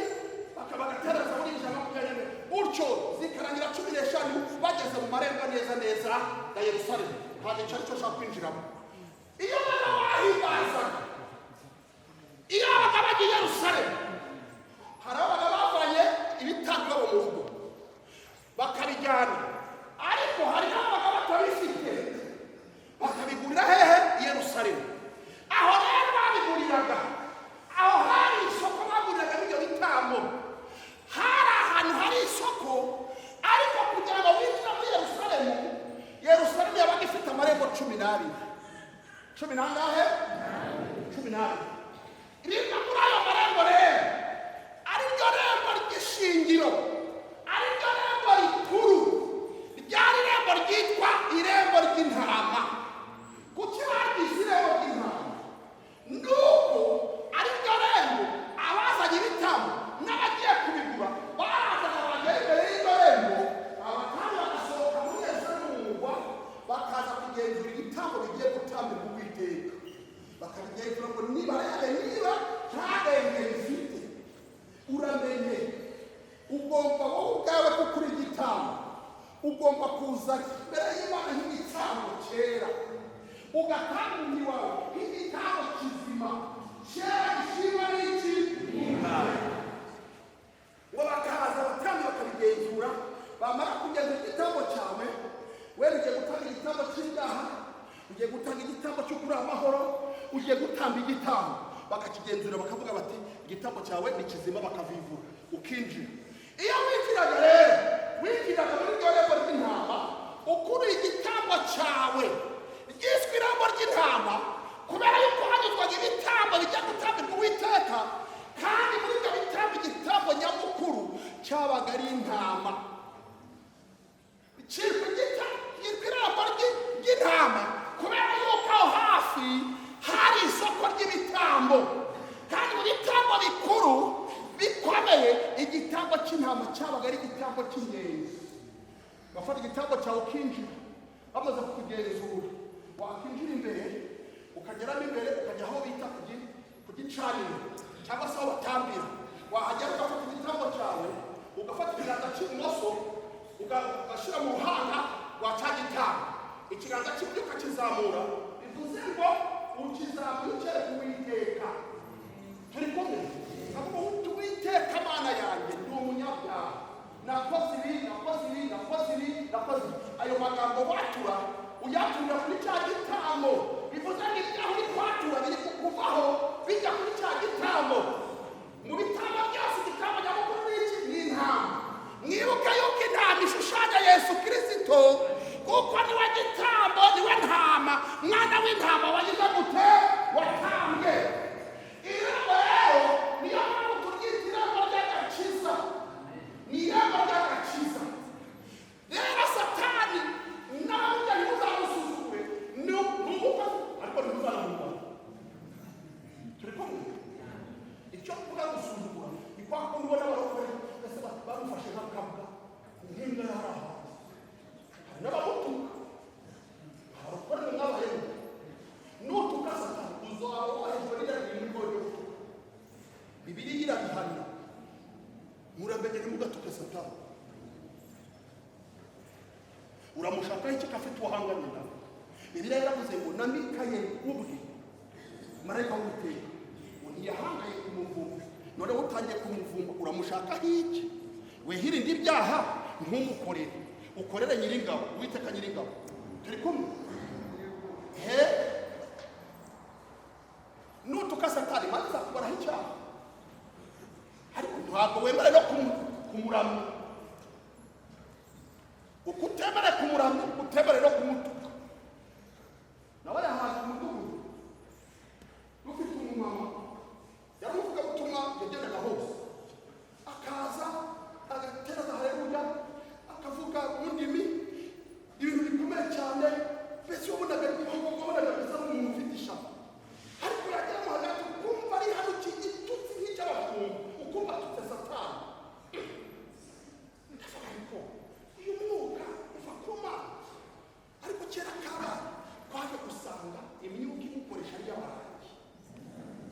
bagatera zaburi 120, gutyo zikarangira 15 bageze mu marembo neza neza ya Yerusalemu. Ntabwo icyo aricyo ushaka kwinjiramo. Iyo baba bahimbazaga, iyo babaga bagiye i Yerusalemu, hari ababaga bavanye ibitambo iwabo mu rugo bakabijyana, ariko hari n'ababaga batabifite bakabigurira hehe? I Yerusalemu. Aho rero babiguriraga, aho hari isoko baguriraga ibyo bitambo. Hari ahantu hari isoko, ariko kugira ngo winjire muri Yerusalemu, Yerusalemu yabaga ifite amarembo 12. Cumi n'angahe? 12. Rimwe muri ayo marembo rero, ari ryo rembo ry'ishingiro, ari ryo rembo rikuru, ryari irembo ryitwa irembo ry'intama. Kuki baryise irembo ry'intama? Nuko ari ryo rembo abazanye ibitambo n'abagiye kubigura barazaga bagera imbere y'iryo rembo, abatambyi bagasohoka muri Yerusalemu mu murwa, bakaza kugenzura ibitambo bigiye gutambirwa Uwiteka, bakabigenzura ngo nibarebe niba nta renge bifite. Uramenye, ugomba wowe ubwawe kuko uri igitambo, ugomba kuza imbere y'Imana nk'igitambo cyera, ugatanga umubiri wawe nk'igitambo kizima cyera gishimwa n'iki? Ngo bakaza abatambyi bakabigenzura, bamara kugenzura igitambo cyawe, wenda ugiye gutanga igitambo cy'ibyaha, ugiye gutanga igitambo cyo kuri amahoro, ugiye gutamba igitambo, bakakigenzura bakavuga bati igitambo cyawe ni kizima, bakavivura, ukinjira. Iyo winjiraga rero, winjiraga muri iryo rembo ry'intama ukuruye igitambo cyawe, ryiswe irembo ry'intama kubera yuko hanyuzwaga ibitambo bijya gutambirwa Uwiteka, kandi muri ibyo bitambo igitambo nyamukuru cyabaga ari intama. Cyitwa irembo ry'intama kubera yuko aho hafi hari isoko ry'ibitambo, kandi mu bitambo bikuru bikomeye igitambo cy'intama cyabaga ari igitambo cy'ingenzi. Bafata igitambo cyawe ukinjira, bamaze kukugenzura wakinjira imbere, ukageramo imbere, ukajya aho bita ku gicaniro cyangwa se aho batambira. Wahagera ugafata igitambo cyawe, ugafata ikiganza cy'ibumoso ugashyira mu ruhanga rwa cya gitambo, ikiganza cy'iburyo ukakizamura, bivuze ngo ukizamura ukereka Uwiteka. Turi kumwe? Avuga uti Uwiteka Mana yanjye, ndi umunyabyaha, nakoze ibi, nakoze ibi, nakoze ibi, nakoze ibi. Ayo magambo watura uyaturira kuri cya gitambo, bivuze ngo ibyaha uri kwatura biri kukuvaho bijya kuri cya gitambo. Mu bitambo byose igitambo nyamukuru ni iki? Ni intama. Mwibuke yuko intama ishushanya Yesu Kirisito, kuko niwe gitambo, niwe ntama, mwana w'intama wagize gute? Watambwe. Irembo rero niyo mpamvu turyita irembo ry'agakiza, ni irembo ry'agakiza. Rero Satani nawe ujya ntimuzamusuzugure, ni umukozi ariko ntimuzanamurwanya. Turi kumwe? Icyo mvuga gusuzugura ni kwa kundi ubona abarokore mbese bamufashe nk'akabwa, nk'imbwa yari ahantu. Hari n'abamutuka. Abarokore ni mw'abahemu. Nutuka Satani uzaba wohejwe n'irya rintu ryo gutuka. Bibiliya irabihana, muramenye ntimugatuke Satani. Uramushakaho iki afite uwahanganye nawe? Bibiliya yaravuze ngo na Mikayeli ubwe, marayika w'Uwiteka, ngo ntiyahangaye kumuvumba. Noneho utangiye kumuvumba, uramushakaho iki? Wihirinde ibyaha, ntumukorere. Ukorere Nyiringabo, Uwiteka Nyiringabo. Turi kumwe? He, nutuka Satani, Imana izakubaraho icyaha, ariko ntabwo wemere no kumuramya. Uko utemere kumuramya, utemere no kumutuka. Nawe yahaje umudugudu ufite umumama yari umuvugabutumwa, yagendaga hose, akaza agatera za haleluya, akavuga mu ndimi, ibintu bikomeye cyane. Mbese wabonaga bisa n'umuntu ufite ishaka, ariko yageramo hagati ukumva ari hano igitutsi nk'icy'abashumba, ukumva atutse Satani. Ndavuga, ariko uyu mwuka uva ku Mana? Ariko kera kabaye, twaje gusanga imyuka imukoresha ari iy'abarangi.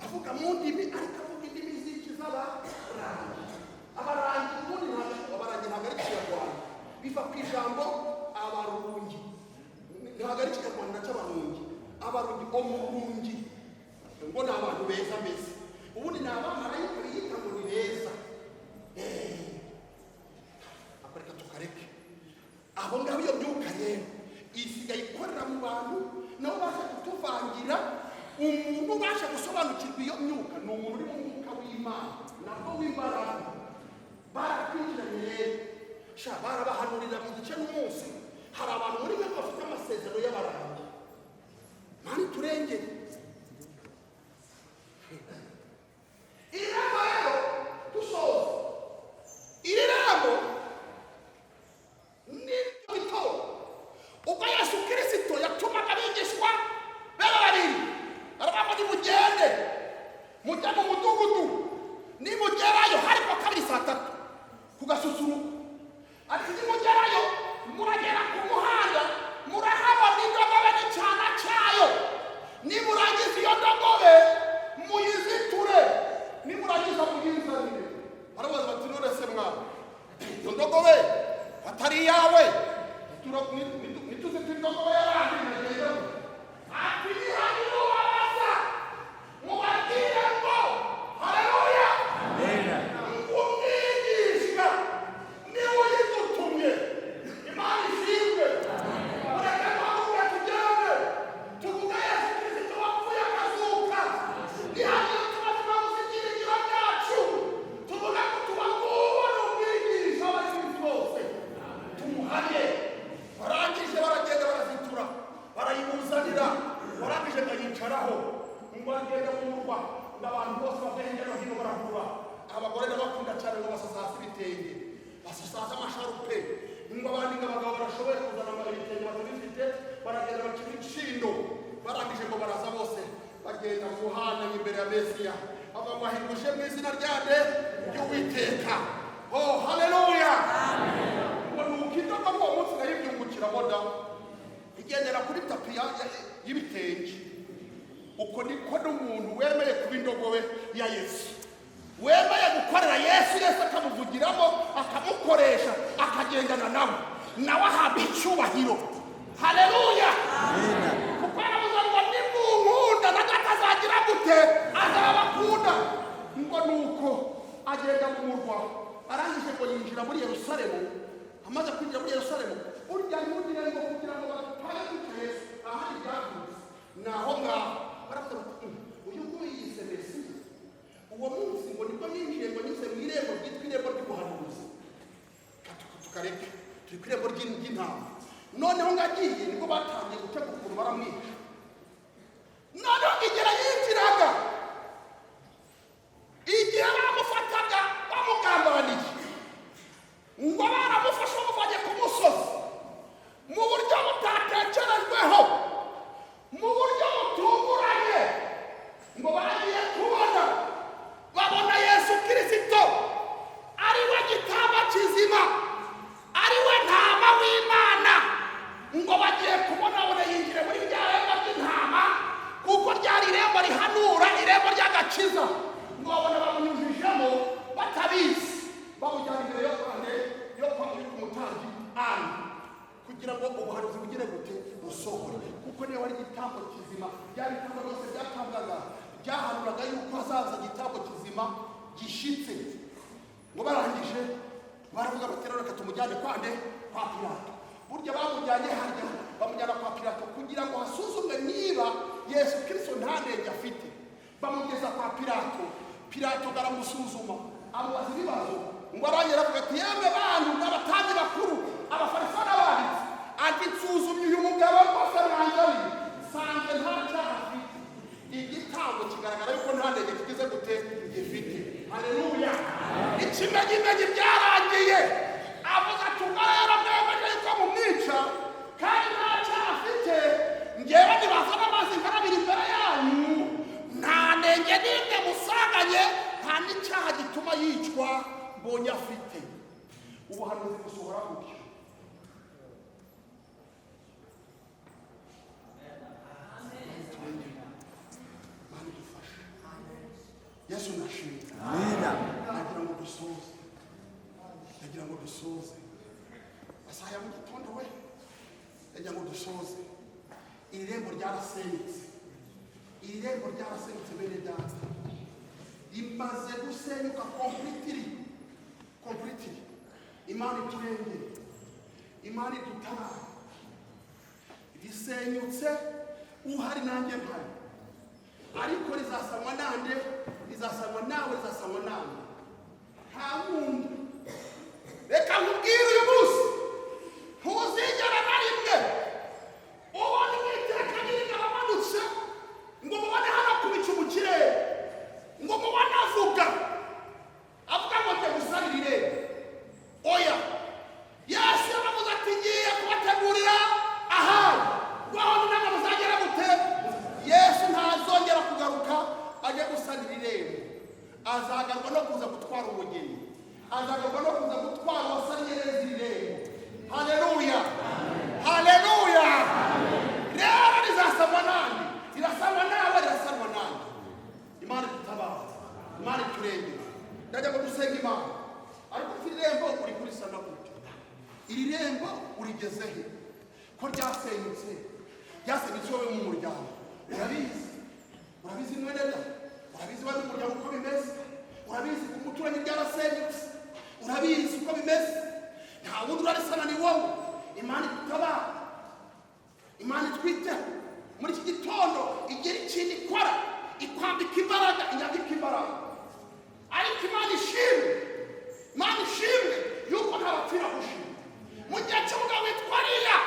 Avuga mu ndimi, ariko avuga indimi z'iki? Z'abarangi. Abarangi ubundi ntabwo, abarangi ntabwo ari Ikinyarwanda, biva ku ijambo abarungi. Ntabwo ari Ikinyarwanda cy'abarungi. Abarungi, omurungi, ngo ni abantu beza. Mbese ubundi ni abamarayika biyita ngo ni beza. Ako reka tukareke. Abo ngabo, iyo myuka rero isigaye ikorera mu bantu, nabo baje kutuvangira. Umuntu ubasha gusobanukirwa iyo myuka ni umuntu uri mu mwuka w'Imana, nabwo w'imbaraga. Baratwinjiranye rero sha, barabahanurira mu gice n'umunsi. Hari abantu muri mwe bafite amasezerano y'abarangi. Mani turengere. Irembo rero, dusoza, iri rembo niryo gitondo ubwo Yesu Kirisito yatumaga abigishwa be babiri, aravuga ngo: "Nimugende mujye mu mudugudu, nimugerayo," hari kuwa kabiri saa 3 ku gasusuruko, ati: "Nimugerayo muragera ku muhanda, murahabona indogobe n'icyana cyayo. Nimurangiza iyo ndogobe muyiziture, nimurangiza muyizanire." Barabaza bati: "None se mwana, iyo ndogobe atari iyawe, ntituzite indogobe y'abandi, nagenda?" Ati: "Nihagira ubabaza, mubabwire ngo, haleluya, umwigisha niwe uyidutumye." Imana ishimwe. Mureke duhaguruke tugende tuvuge Yesu Kirisito wapfuye akazuka. Nihagira utubazo, twabuze ibyiringiro byacu, tuvuge ko tuba nguwo ni umwigisha w'abari mu isi bose, tumuhamye. Barangije baragenda, barazitura, barayimuzanira. Barangije ndayicaraho, ngo agenda mu murwa, ngo abantu bose bava hirya no hino barahura. Abagore ndabakunda cyane, ngo basasa hasi ibitenge, basasa hasi amasharupe, ngo abandi, ngo abagabo barashoboye kuzana ibitenge batabifite, baragenda baca ibicindo. Barangije ngo baraza bose, bagenda mu muhanda imbere ya Mesiya, bavuga ngo: "Ahirwa mu izina ryande? Ry'Uwiteka." Oh, haleluya! Ngo nuko indogobe uwo munsi nayibyungukiramo da, igendera kuri tapi y'ibitenge. Uko niko n'umuntu wemeye kuba indogobe ya Yesu, wemeye gukorera Yesu, Yesu akamuvugiramo, akamukoresha, akagendana nawe, nawe ahabwa icyubahiro. Haleluya! Kuko yaravuze ngo: "Nimunkunda, na Data azagira gute? Azabakunda." Ngo nuko agenda mu murwa, arangije ngo yinjira muri Yerusalemu. Amaze kwinjira muri Yerusalemu, urya ntugire ngo kugira ngo batange kwica Yesu ahandi byaturutse ni aho ngaho. Baravuga bati: Uyu nguyu yise Mesiya." Uwo munsi ngo nibwo yinjiye, ngo anyuze mu irembo ryitwa irembo ry'ubuhanuzi. Tukareke, turi ku irembo ry'intama. Noneho ngo agiye, nibwo batangiye gutegura ukuntu baramwica. Noneho igihe yinjiraga, igihe bamufataga bamugambaniye, ngo baramufashe bamuvanye ku musozi mu buryo butatekerejweho, mu buryo butunguranye, ngo bagiye kubona babona Yesu Kirisito ari we gitamba kizima, ari we ntama w'Imana. Ngo bagiye kubona babona yinjire muri rya rembo ry'intama, kuko ryari irembo rihanura, irembo ry'agakiza. Ngo babona bamunyujijemo batabizi, bamujyana imbere yo kwa nde? Yo kwa umutambyi Ana, kugira ngo ubuhanuzi bugire gute? Busohore, kuko niyo wari igitambo kizima. Bya bitambo byose byatambwaga byahanuraga yuko hazaza igitambo kizima gishitse. Ngo barangije baravuga bati: "Rero reka tumujyane kwa nde? Kwa Pilato." Bamujyanye harya, bamujyana kwa Pilato kugira ngo hasuzumwe niba Yesu Kirisito nta nenge afite. Bamugeza kwa Pilato. Pilato aramusuzuma, amubaza ibibazo, ngo arangira avuga ati: "Yemwe bantu n'abatambyi bakuru, Abafarisayo n'abanditsi," ati: "Nsuzumye uyu mugabo rwose mwangabiye, nsanze nta cyaha afite." Igitambo kigaragara yuko nta nenge kigize gute? Gifite. Haleluya! Ikimenyimenyi byarangiye, avuga ati: "Ubwo rero mwemeje yuko mumwica kandi nta cyaha afite, ngewe nibazana amazi nkarabira imbere yanyu, nta nenge n'imwe musanganye, nta n'icyaha gituma yicwa mbonye afite." Ubuhanuzi busohora gutyo. Mana idufashe. Yesu nashimwe. Nagira ngo dusoze, ndagira ngo dusoze amasaha ya mu gitondo we, ndagira ngo dusoze. Iri rembo ryarasenyutse, iri rembo ryarasenyutse, bene data, rimaze gusenyuka completely, completely. Imana iturengere, Imana idutabare. Risenyutse uhari nanjye mpari, ariko rizasanwa nande? Rizasanwa nawe, rizasanwa nawe, nta wundi. Reka nkubwire uyu munsi, ntuzigera na rimwe ubona Uwiteka Nyiringabo amanutse ngo mubone hano ku bicu mu kirere, ngo mubone avuga ngo njye gusanira irembo. Oya, Yesu yaravuze ati: "Ngiye kubategurira ahantu ngo aho namwe muzagera gute?" Yesu ntazongera kugaruka ajya gusanira irembo. Azagaruka no kuza gutwara umugeni, azagaruka no kuza gutwara uwasaniye neza iri rembo. Haleluya, haleluya! Rero rizasanwa nande? Rirasanwa nawe, rirasanwa nande. Imana idutabara, Imana iturengere. Ndajya ngo dusenge Imana. Ariko iri rembo uri kurisana gute? Iri rembo urigeze he ko ryasenyutse? Ryasenyutse wowe mu muryango urabizi, urabizi mwene da, urabizi wowe mu muryango uko bimeze, urabizi ku muturanyi ryarasenyutse, urabizi uko bimeze. Nta wundi urarisana, ni wowe. Imana idutabara, Imana itwiteho muri iki gitondo, igira ikintu ikora, ikwambika imbaraga, inyambika imbaraga. Ariko Imana ishimwe, Imana ishimwe yuko ntabapfira gushima. Mu gihe cy'umugabo witwa Riya,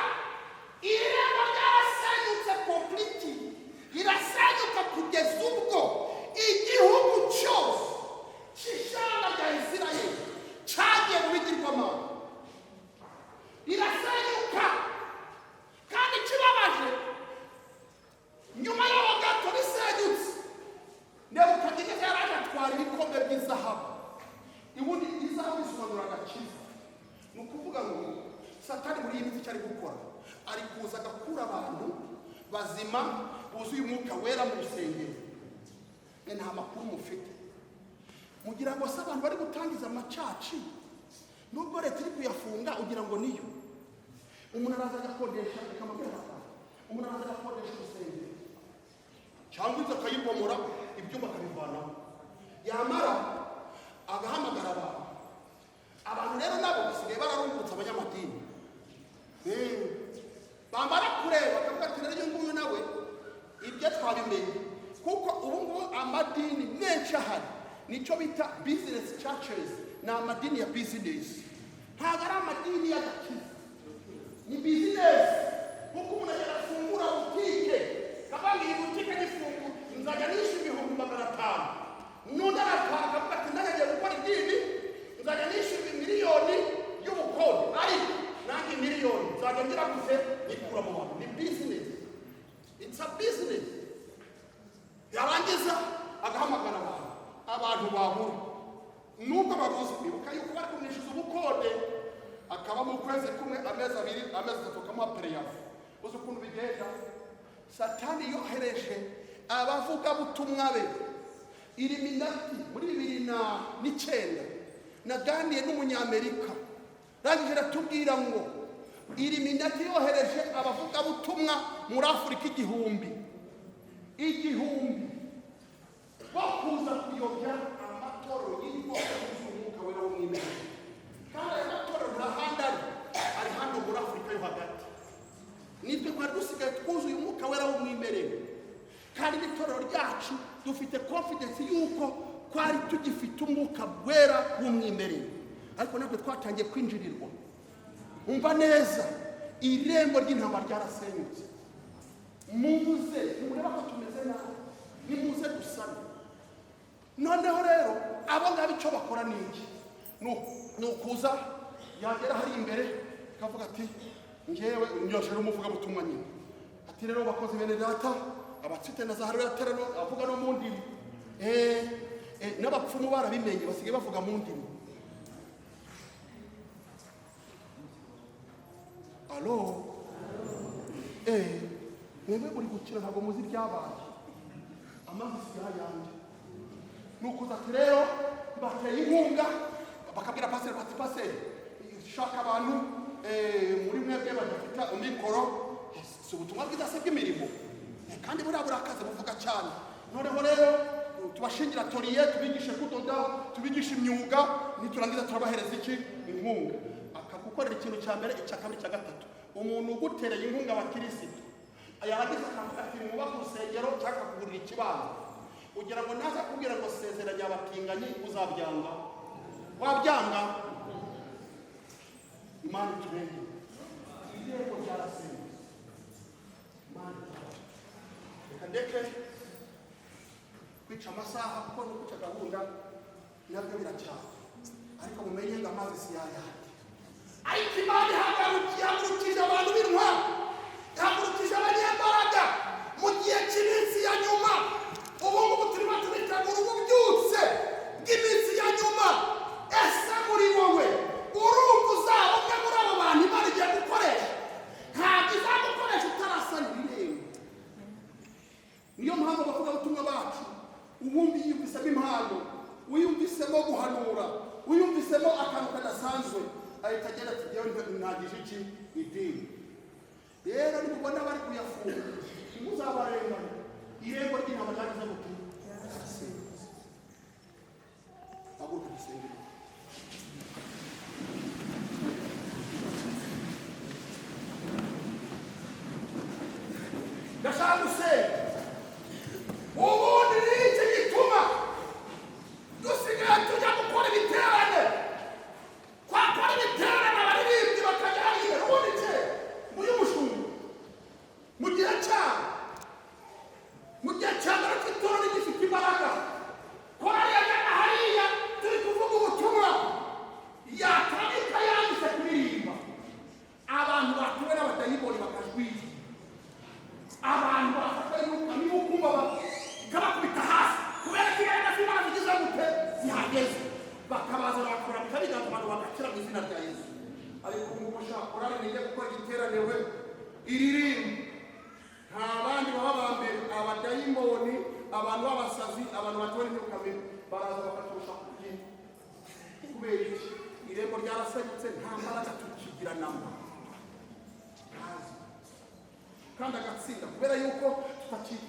irembo ryarasenyutse completely, rirasenyuka kugeza ubwo igihugu cyose cy'ishyanga rya Isirayeli cyagiye mu bigirwamana. Rirasenyuka, kandi ikibabaje, nyuma y'aho gato risenyutse, Nebukadineza yaraje atwara ibikombe by'izahabu. Ubundi izahabu isobanura agakiza. Ni ukuvuga ngo Satani muri iyi minsi icyo ari gukora, ari kuza agakura abantu bazima buzuye Umwuka Wera mu rusengero. Mwe nta makuru mufite, mugira ngo se abantu bari gutangiza amacaci nubwo leta iri kuyafunga, ugira ngo niyo? Umuntu araza agakodesha, reka mbabwire amafaranga, umuntu araza agakodesha urusengero cyangwa inzu, akayibomora, ibyumba akabivanamo, yamara agahamagara abantu. Abantu rero nabo basigaye bararungutse, abanyamadini. Bamara kureba bakavuga ati: "Rero uyu nguyu nawe ibyo twabimenye." Kuko ubu ngubu amadini menshi ahari nicyo bita business churches, ni amadini ya business, ntabwo ari amadini y'agakiza, ni business. Kuko umuntu agenda afungura butike, akavuga: "Iyi butike nifungura nzajya nishyura 500,000." N'undi arataha akavuga ati: "Nanjye ngiye gukora idini, nzajya nishyura miliyoni y'ubukode, ariko nanjye miliyoni nzajya ngira gute? Nyikura mu bantu." Ni business, it's a business. Yarangiza agahamagara abantu, abantu babura nubwo baruzi bibuka yuko bari kumwishyuza ubukode, akaba mu kwezi kumwe, amezi 2, amezi 3, akamuha préavis. Uzi ukuntu bigenda? Satani yohereje abavugabutumwa be, Illuminati. Muri 2009 naganiye n'Umunyamerika, rangije aratubwira ngo Illuminati yohereje abavugabutumwa muri Afurika 1000, 1000 bo kuza kuyobya amatorero yitwa yuzuye Umwuka Wera w'umwimerere. Kandi ayo matorero nta handi ari, ari hano muri Afurika yo hagati. Nitwe twari dusigaye twuzuye umwuka wera w'umwimerere, kandi n'itorero ryacu dufite confidence yuko twari tugifite umwuka wera w'umwimerere, ariko natwe twatangiye kwinjirirwa. Umva neza, irembo ry'intama ryarasenyutse. Muze nimureba ko tumeze nabi, nimuze dusane. Noneho rero abo ngabo icyo bakora ni iki? Ni ukuza yagera hari imbere akavuga ati ngewe nyoshere umuvugabutumwa nyine, ati rero bakozi bene data abatsite na zahabu yaterano, avuga no mu ndimi. N'abapfumu barabimenye, basigaye bavuga mu ndimi. Alo, mwebwe muri gukina ntabwo muzi ibyabaye, amazi si ayandi. Ni ukuza ati rero bateye inkunga, bakabwira paseri bati paseri shaka abantu muri mwebwe badafite amikoro, si ubutumwa bwiza se bw'imirimo, kandi buriya burakaze buvuga cyane. Noneho rero tubashingira toriye, tubigishe kudoda, tubigishe imyuga, niturangiza turabahereza iki? Inkunga. Akagukorera ikintu cya mbere, icya kabiri, icya gatatu. Umuntu ugutereye inkunga abakirisitu yarangiza akavuga ati mwubake urusengero cyangwa akakugurira ikibanza, ugira ngo naza akubwira ngo sezeranya abatinganyi, uzabyanga? Wabyanga? Imana iturengere, irembo ryarasenyutse. Imana iturengere. Reka ndeke kwica amasaha, kuko no kwica gahunda nabyo biracyana, ariko mumenye ngo amazi si yayandi. Ariko Imana ihagurukije abantu b'intwari, ihagurukije abanyembaraga mu gihe cy'iminsi ya nyuma. Ubu ngubu turimo turitegura ububyutse bw'iminsi ya nyuma. Ese muri wowe urumva uzaba umwe muri abo bantu Imana igiye gukoresha? Ntabwo izagukoresha utarasana ibirenge. Niyo mpamvu abavugabutumwa bacu, ubundi yiyumvisemo impano, wiyumvisemo guhanura, wiyumvisemo akantu kadasanzwe, ahita agenda ati njyewe ntagije iki idini. Rero nimubona bari kuyafunga ntimuzabarengane, irembo ry'intama ryagize gute? Ryarasenyutse. Haguruka dusenge. Ndashaka gusenga. Ubundi ni iki gituma dusigaye tujya gukora ibiterane? Twakora ibiterane abaririmbyi bakajya hariya imbere. Ubundi kera uyu mushumba mu gihe cyabo, mu gihe cya mbere cy'itorero gifite imbaraga, korali yajyaga hariya turi kuvuga ubutumwa, yatarika yanditse kuririmba, abantu batuwe n'abadayimoni bakajwira, abantu bafatwa n'umukumba ikabakubita hasi, kubera ko imbaraga z'Imana zigize gute? Zihageze. Bakabaza bakurambika biganza, abantu bagakira mu izina rya Yesu. Ariko ubu ngubu sha korali nijya gukora igiterane we iririmba, nta bandi baba ba mbere, abadayimoni, abantu b'abasazi, abantu batuwe n'imyuka mibi baraza bakaturusha kubyina. Kubera iki? Irembo ryarasenyutse, nta mbaraga tukigira namba. Ntazi. Kandi agatsinda kubera yuko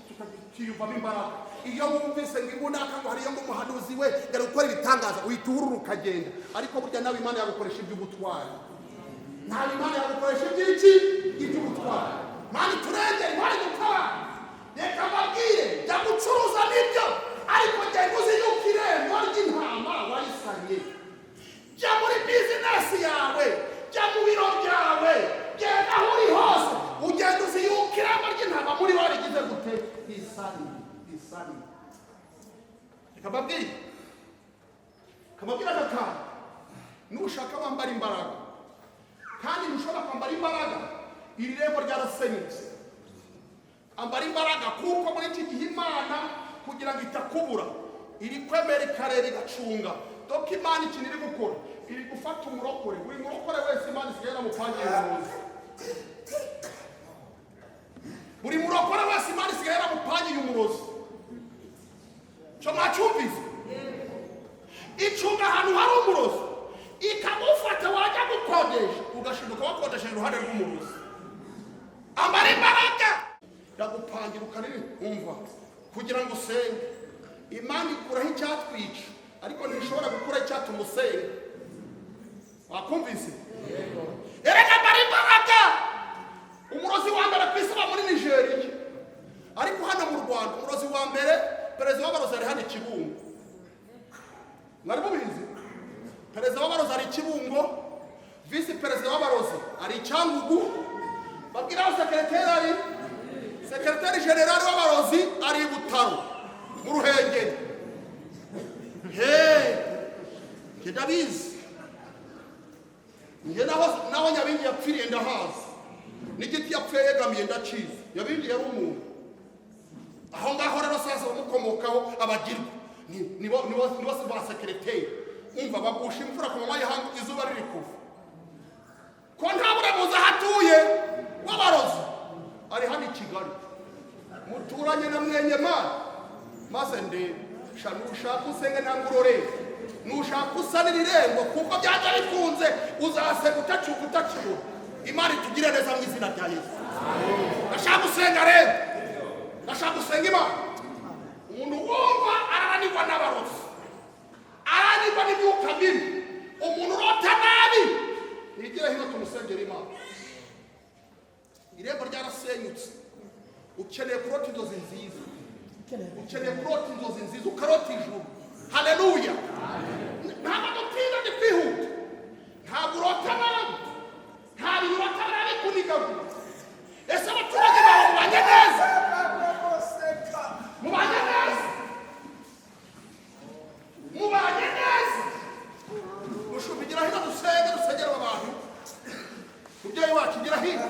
tutakiyumvamo imbaraga. Iyo wumvise ngo ibunaka ngo hariyo ngo umuhanuzi we yari gukora ibitangaza, uhita uhurura ukagenda. Ariko burya nawe Imana yagukoresha iby'ubutwari. Ntawe Imana yagukoresha iby'iki? Iby'ubutwari. Imana iturengere, Imana idutabare. Reka mbabwire, jya gucuruza nibyo, ariko genda uzi yuko irembo ry'intama warisanye. Jya muri bizinesi yawe, jya mu biro byawe, genda aho uri hose, ugenda uzi yuko irembo ry'intama muri wowe rigize gute? Risanye, risanye. Reka mbabwire, kababwire aka kantu. Nushaka wambara imbaraga, kandi ntushobora kwambara imbaraga iri rembo ryarasenyutse. Ambara imbaraga, kuko muri iki gihe Imana kugira ngo itakubura iri kwemera ikareba igacunga. Doko Imana ikintu iri gukora, iri gufata umurokore. Buri murokore wese Imana isigaye yaramupangiye umurozi. Buri murokore wese Imana isigaye yaramupangiye umurozi. Cyo mwacyumvise? Icunga ahantu hari umurozi, ikamufata, wajya gukodesha ugashinduka wakodesha iruhande rw'umurozi. Ambara imbaraga, iragupangira ukariri umva kugira ngo usenge. Imana ikuraho icyatwica, ariko ntishobora gukura icyatuma usenga. Wakumvise? Erega ambara imbaraga. Umurozi wa mbere, perezida w'abarozi ari hano i Kibungo. Mwari mubizi? Perezida w'abarozi ari i Kibungo, visi perezida w'abarozi ari i Cyangugu. Babwira aho sekereteri ari, sekereteri generali w'abarozi ari i Butaro mu Ruhengeri. He, njye ndabizi, njye naho Nyabingi yapfiriye ndahazi, n'igiti yapfuye yegamiye ndakizi. Nyabingi yari umuntu aho ngaho. Rero sasa bamukomokaho abagirwa nibo ba sekereteri. Umva, bagusha imvura ku manywa y'ihangu, izuba riri kuva. Ko nta buremuzi aho atuye w'abarozi ari hano i Kigali, muturanye na Mwenyemana. Maze ndebe sha, nushaka usenge ntabwo urorere, nushaka usanira irembo, kuko byajya bikunze uzasenga utacyuka utakibura. Imana itugire neza mu izina rya Yesu. Ndashaka gusenga rero, ndashaka gusenga Imana. Umuntu wumva arananirwa n'abarozi, arananirwa n'imyuka mibi, umuntu urota nabi, nigire hino tumusengera Imana. Irembo ryarasenyutse, ukeneye kurota inzozi nziza, ukeneye kurota inzozi nziza, ukarota ijuru. Haleluya! Ntabwo dutinda, ndi kwihuta. Ntabwo urota nabi, nta bintu urota nabi kunigagura. Ese abaturage bawe mubanye neza? Mubanye neza? Mubanye neza? Mushumba, igira hino dusenge, dusengere aba bantu. Mubyeyi wacu, igira hino.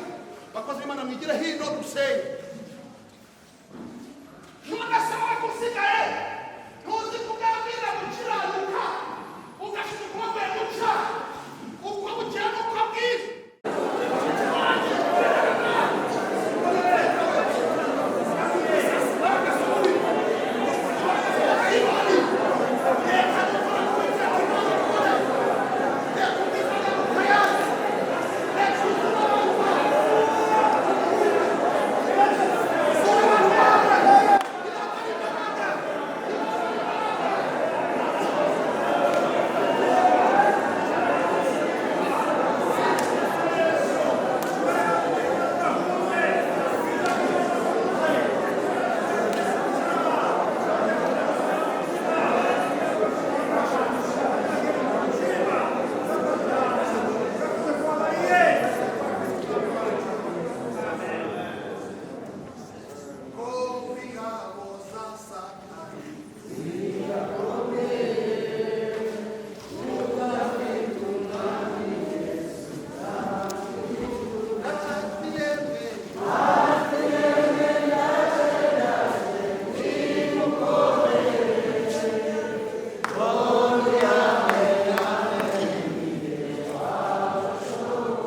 Bakozi b'Imana, mwigire hino dusenge. None se wowe usigaye ntuzi kugambirira gukiranuka, ugashyira ukuboko guca uko bukeye n'uko bwije?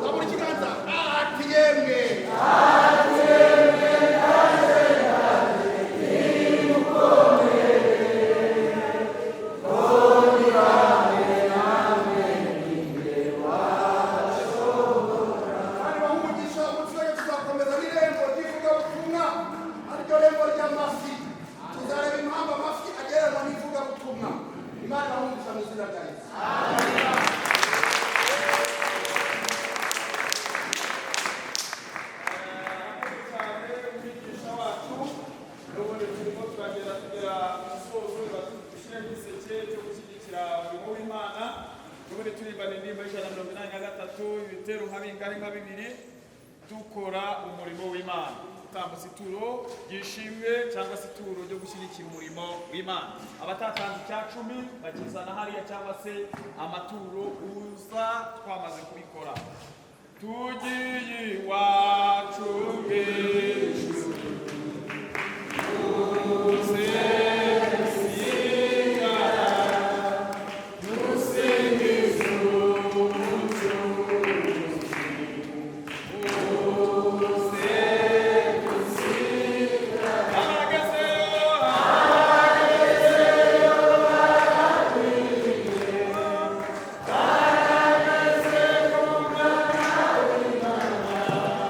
Zabura ikiganza, ati yemwe. Kandi bahe umugisha. Umunsi w'ejo tuzakomeza n'irembo ry'ivugabutumwa, ariryo rembo ry'amafi. Tuzareba impamvu amafi agereranywa n'ivugabutumwa. Imana ibahe umugisha mu izina rya Yesu.
Cyane umwigisha wacu. N'ubundi turimo turagenda tugera ku musozo. Dushyire n'igiseke cyo gushyigikira umurimo w'Imana. N'ubundi turimbana indirimbo y'183, ibitero nka bingahe? Nka bibiri. Dukora umurimo w'Imana, dutambutse ituro ry'ishimwe cyangwa se ituro ryo gushyigikira umurimo w'Imana. Abatatanze icya cumi bakizana hariya, cyangwa se amaturo uza twamaze kubikora. Tugiye iwacu mw'ijuru, tuze gusinga, dusingize Umucunguzi, tuze gusinga. Abagezeyo, abagezeyo baratwiye, barageze ku mwana w'Imana.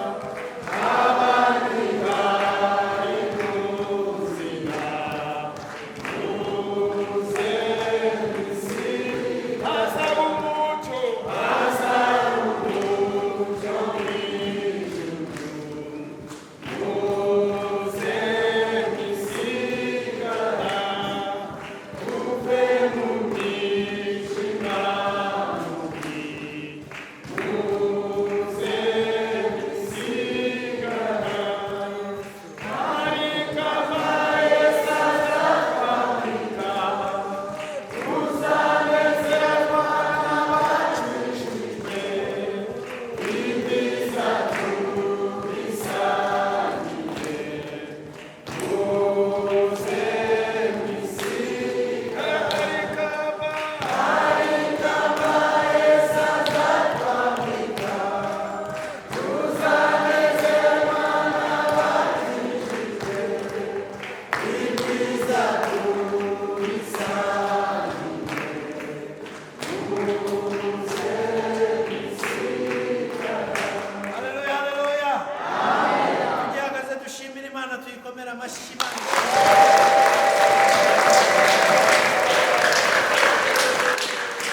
Amashyi Imana.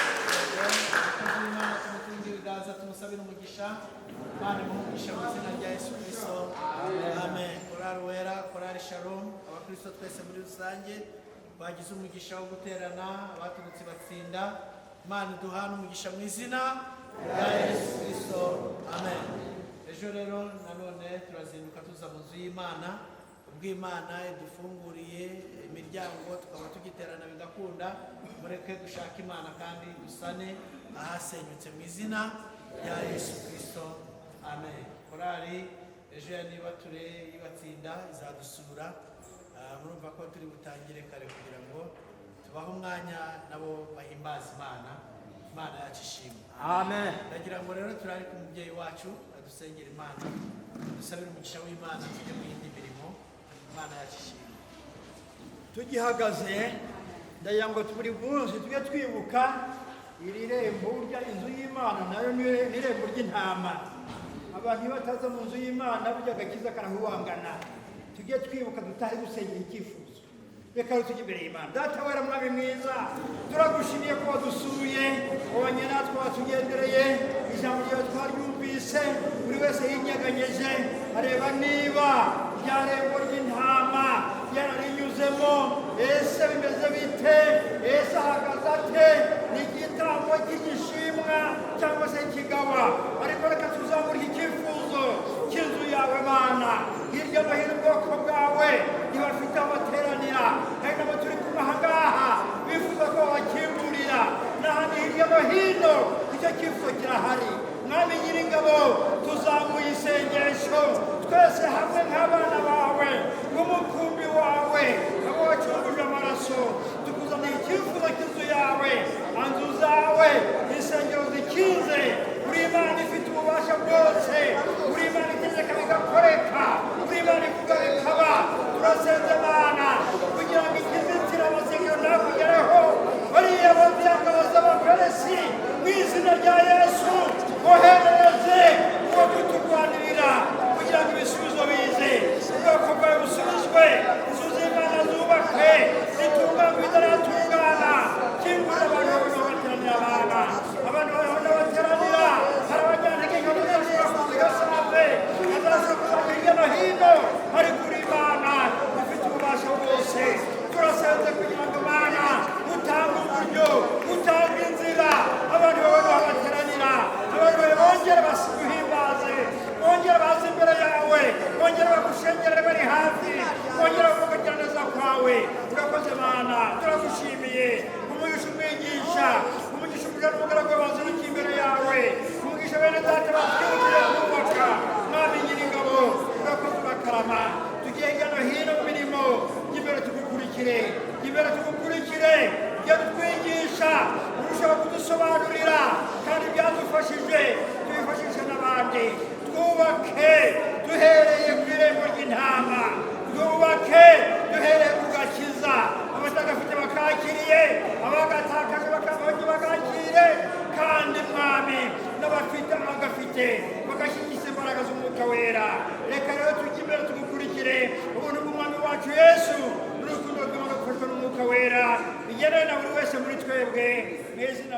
Umukozi w'Imana tumutunge ibiganza, tumusabire umugisha. Imana imuhe umugisha mu izina rya Yesu Kristo, amen. Korali Wera, Korali Shalom, abakristo twese muri rusange bagize umugisha wo guterana, abaturutse batsinda, Imana iduhana umugisha mu izina rya Yesu Kristo, amen. Ejo rero nanone turazinduka tuza mu nzu y'Imana. Ubwo Imana idufunguriye imiryango tukaba tugiterana bigakunda, mureke dushake Imana kandi dusane ahasenyutse mu izina rya Yesu Kristo, amen. Korali ejo ya Nibature yibatsinda izadusura. Murumva ko turi butangire kare kugira ngo tubahe umwanya nabo bahimbaze Imana. Imana yacu ishimwe.
Amen.
Ndagira ngo rero turarike umubyeyi wacu adusengera Imana, dusabire umugisha w'Imana, tujye mu yindi mirimo. Imana yacu ishimwe.
Tugihagaze, ndagira ngo buri munsi tujye twibuka iri rembo. Burya inzu y'Imana nayo ni irembo ry'intama. Abantu iyo bataza mu nzu y'Imana, burya agakiza karahuwangana. Tujye twibuka dutahe dusengera icyifuzo. Reka rero tujye imbere y'Imana. Data wera, Mwami mwiza, turagushimiye ko wadusuye, wabanye natwe, watugendereye. Ijambo ryawe twaryumvise, buri wese yinyeganyeje areba niba rya rembo ry'intama yararinyuzemo. Ese bimeze bite? Ese ahagaze ate? Ni igitambo cy'igishimwa cyangwa se kigaba? Ariko reka tuzamure icyifuzo cy'inzu yawe, Mana. Hirya no hino ubwoko bwawe ntibafite aho bateranira. Hari n'abo turi kumwe aha ngaha bifuza ko babakingurira, n'ahandi hirya no hino icyo cyifuzo kirahari. Mwami Nyiringabo, tuzamuye isengesho twese hamwe nk'abana bawe, nk'umukumbi wawe, abo wacunguje amaraso. Tukuzaniye icyifuzo cy'inzu yawe, inzu zawe, insengero zikinze. Uri Imana ifite ububasha bwose, uri Imana itegeka bigakoreka, uri Imana ivuga bikaba. Turasenze Imana kugira ngo ikizitira amasengero ntakugereho. Bariya babyanga z'Abaperesi, mu izina rya Yesu woherereze uwo kuturwanirira kugira ngo ibisubizo bize, ubwoko bwawe busubizwe, inzu z'Imana zubakwe, zitunganywe itaratungana. Kingura abantu babona bateranira abana, abantu babona bateranira. Hari abanyantege nke badashobora kuza i Gasave, badashobora kuza hirya no hino, ariko uri Imana ifite ububasha bwose. Turasenze kugira ngo Mana utange uburyo, utange inzira, abantu bawe bateranira, abantu bawe bongere basiguhimbaze, bongere baze imbere yawe, bongere bagushengerere bari hafi, bongere bavuga neza kwawe. Urakoze Mana, turagushimiye. Umugisha umwigisha, umugisha umuja n'umugaragu bazindukiye imbere yawe, umugisha bene data batwihutira kubaka. Mwami Nyiringabo, urakoze, urakarama. Tugiye hirya no hino mu mirimo, jya imbere tugukurikire, jya imbere tugukurikire. Jya tutwigisha, urushaho kudusobanurira, kandi byadufashije tubifashishe n'abandi. Twubake duhereye ku irembo ry'intama, twubake duhereye ku gakiza. Abatagafite bakakiriye, abagatakaje bakabonye bakakire, kandi Mwami n'abafite abagafite bagashyigikira imbaraga z'Umwuka Wera. Reka rero tujye imbere tugukurikire. Ubuntu bw'Umwami wacu Yesu n'urukundo rw'Imana gufashwa n'Umwuka Wera bigenewe na buri wese muri twebwe mu izina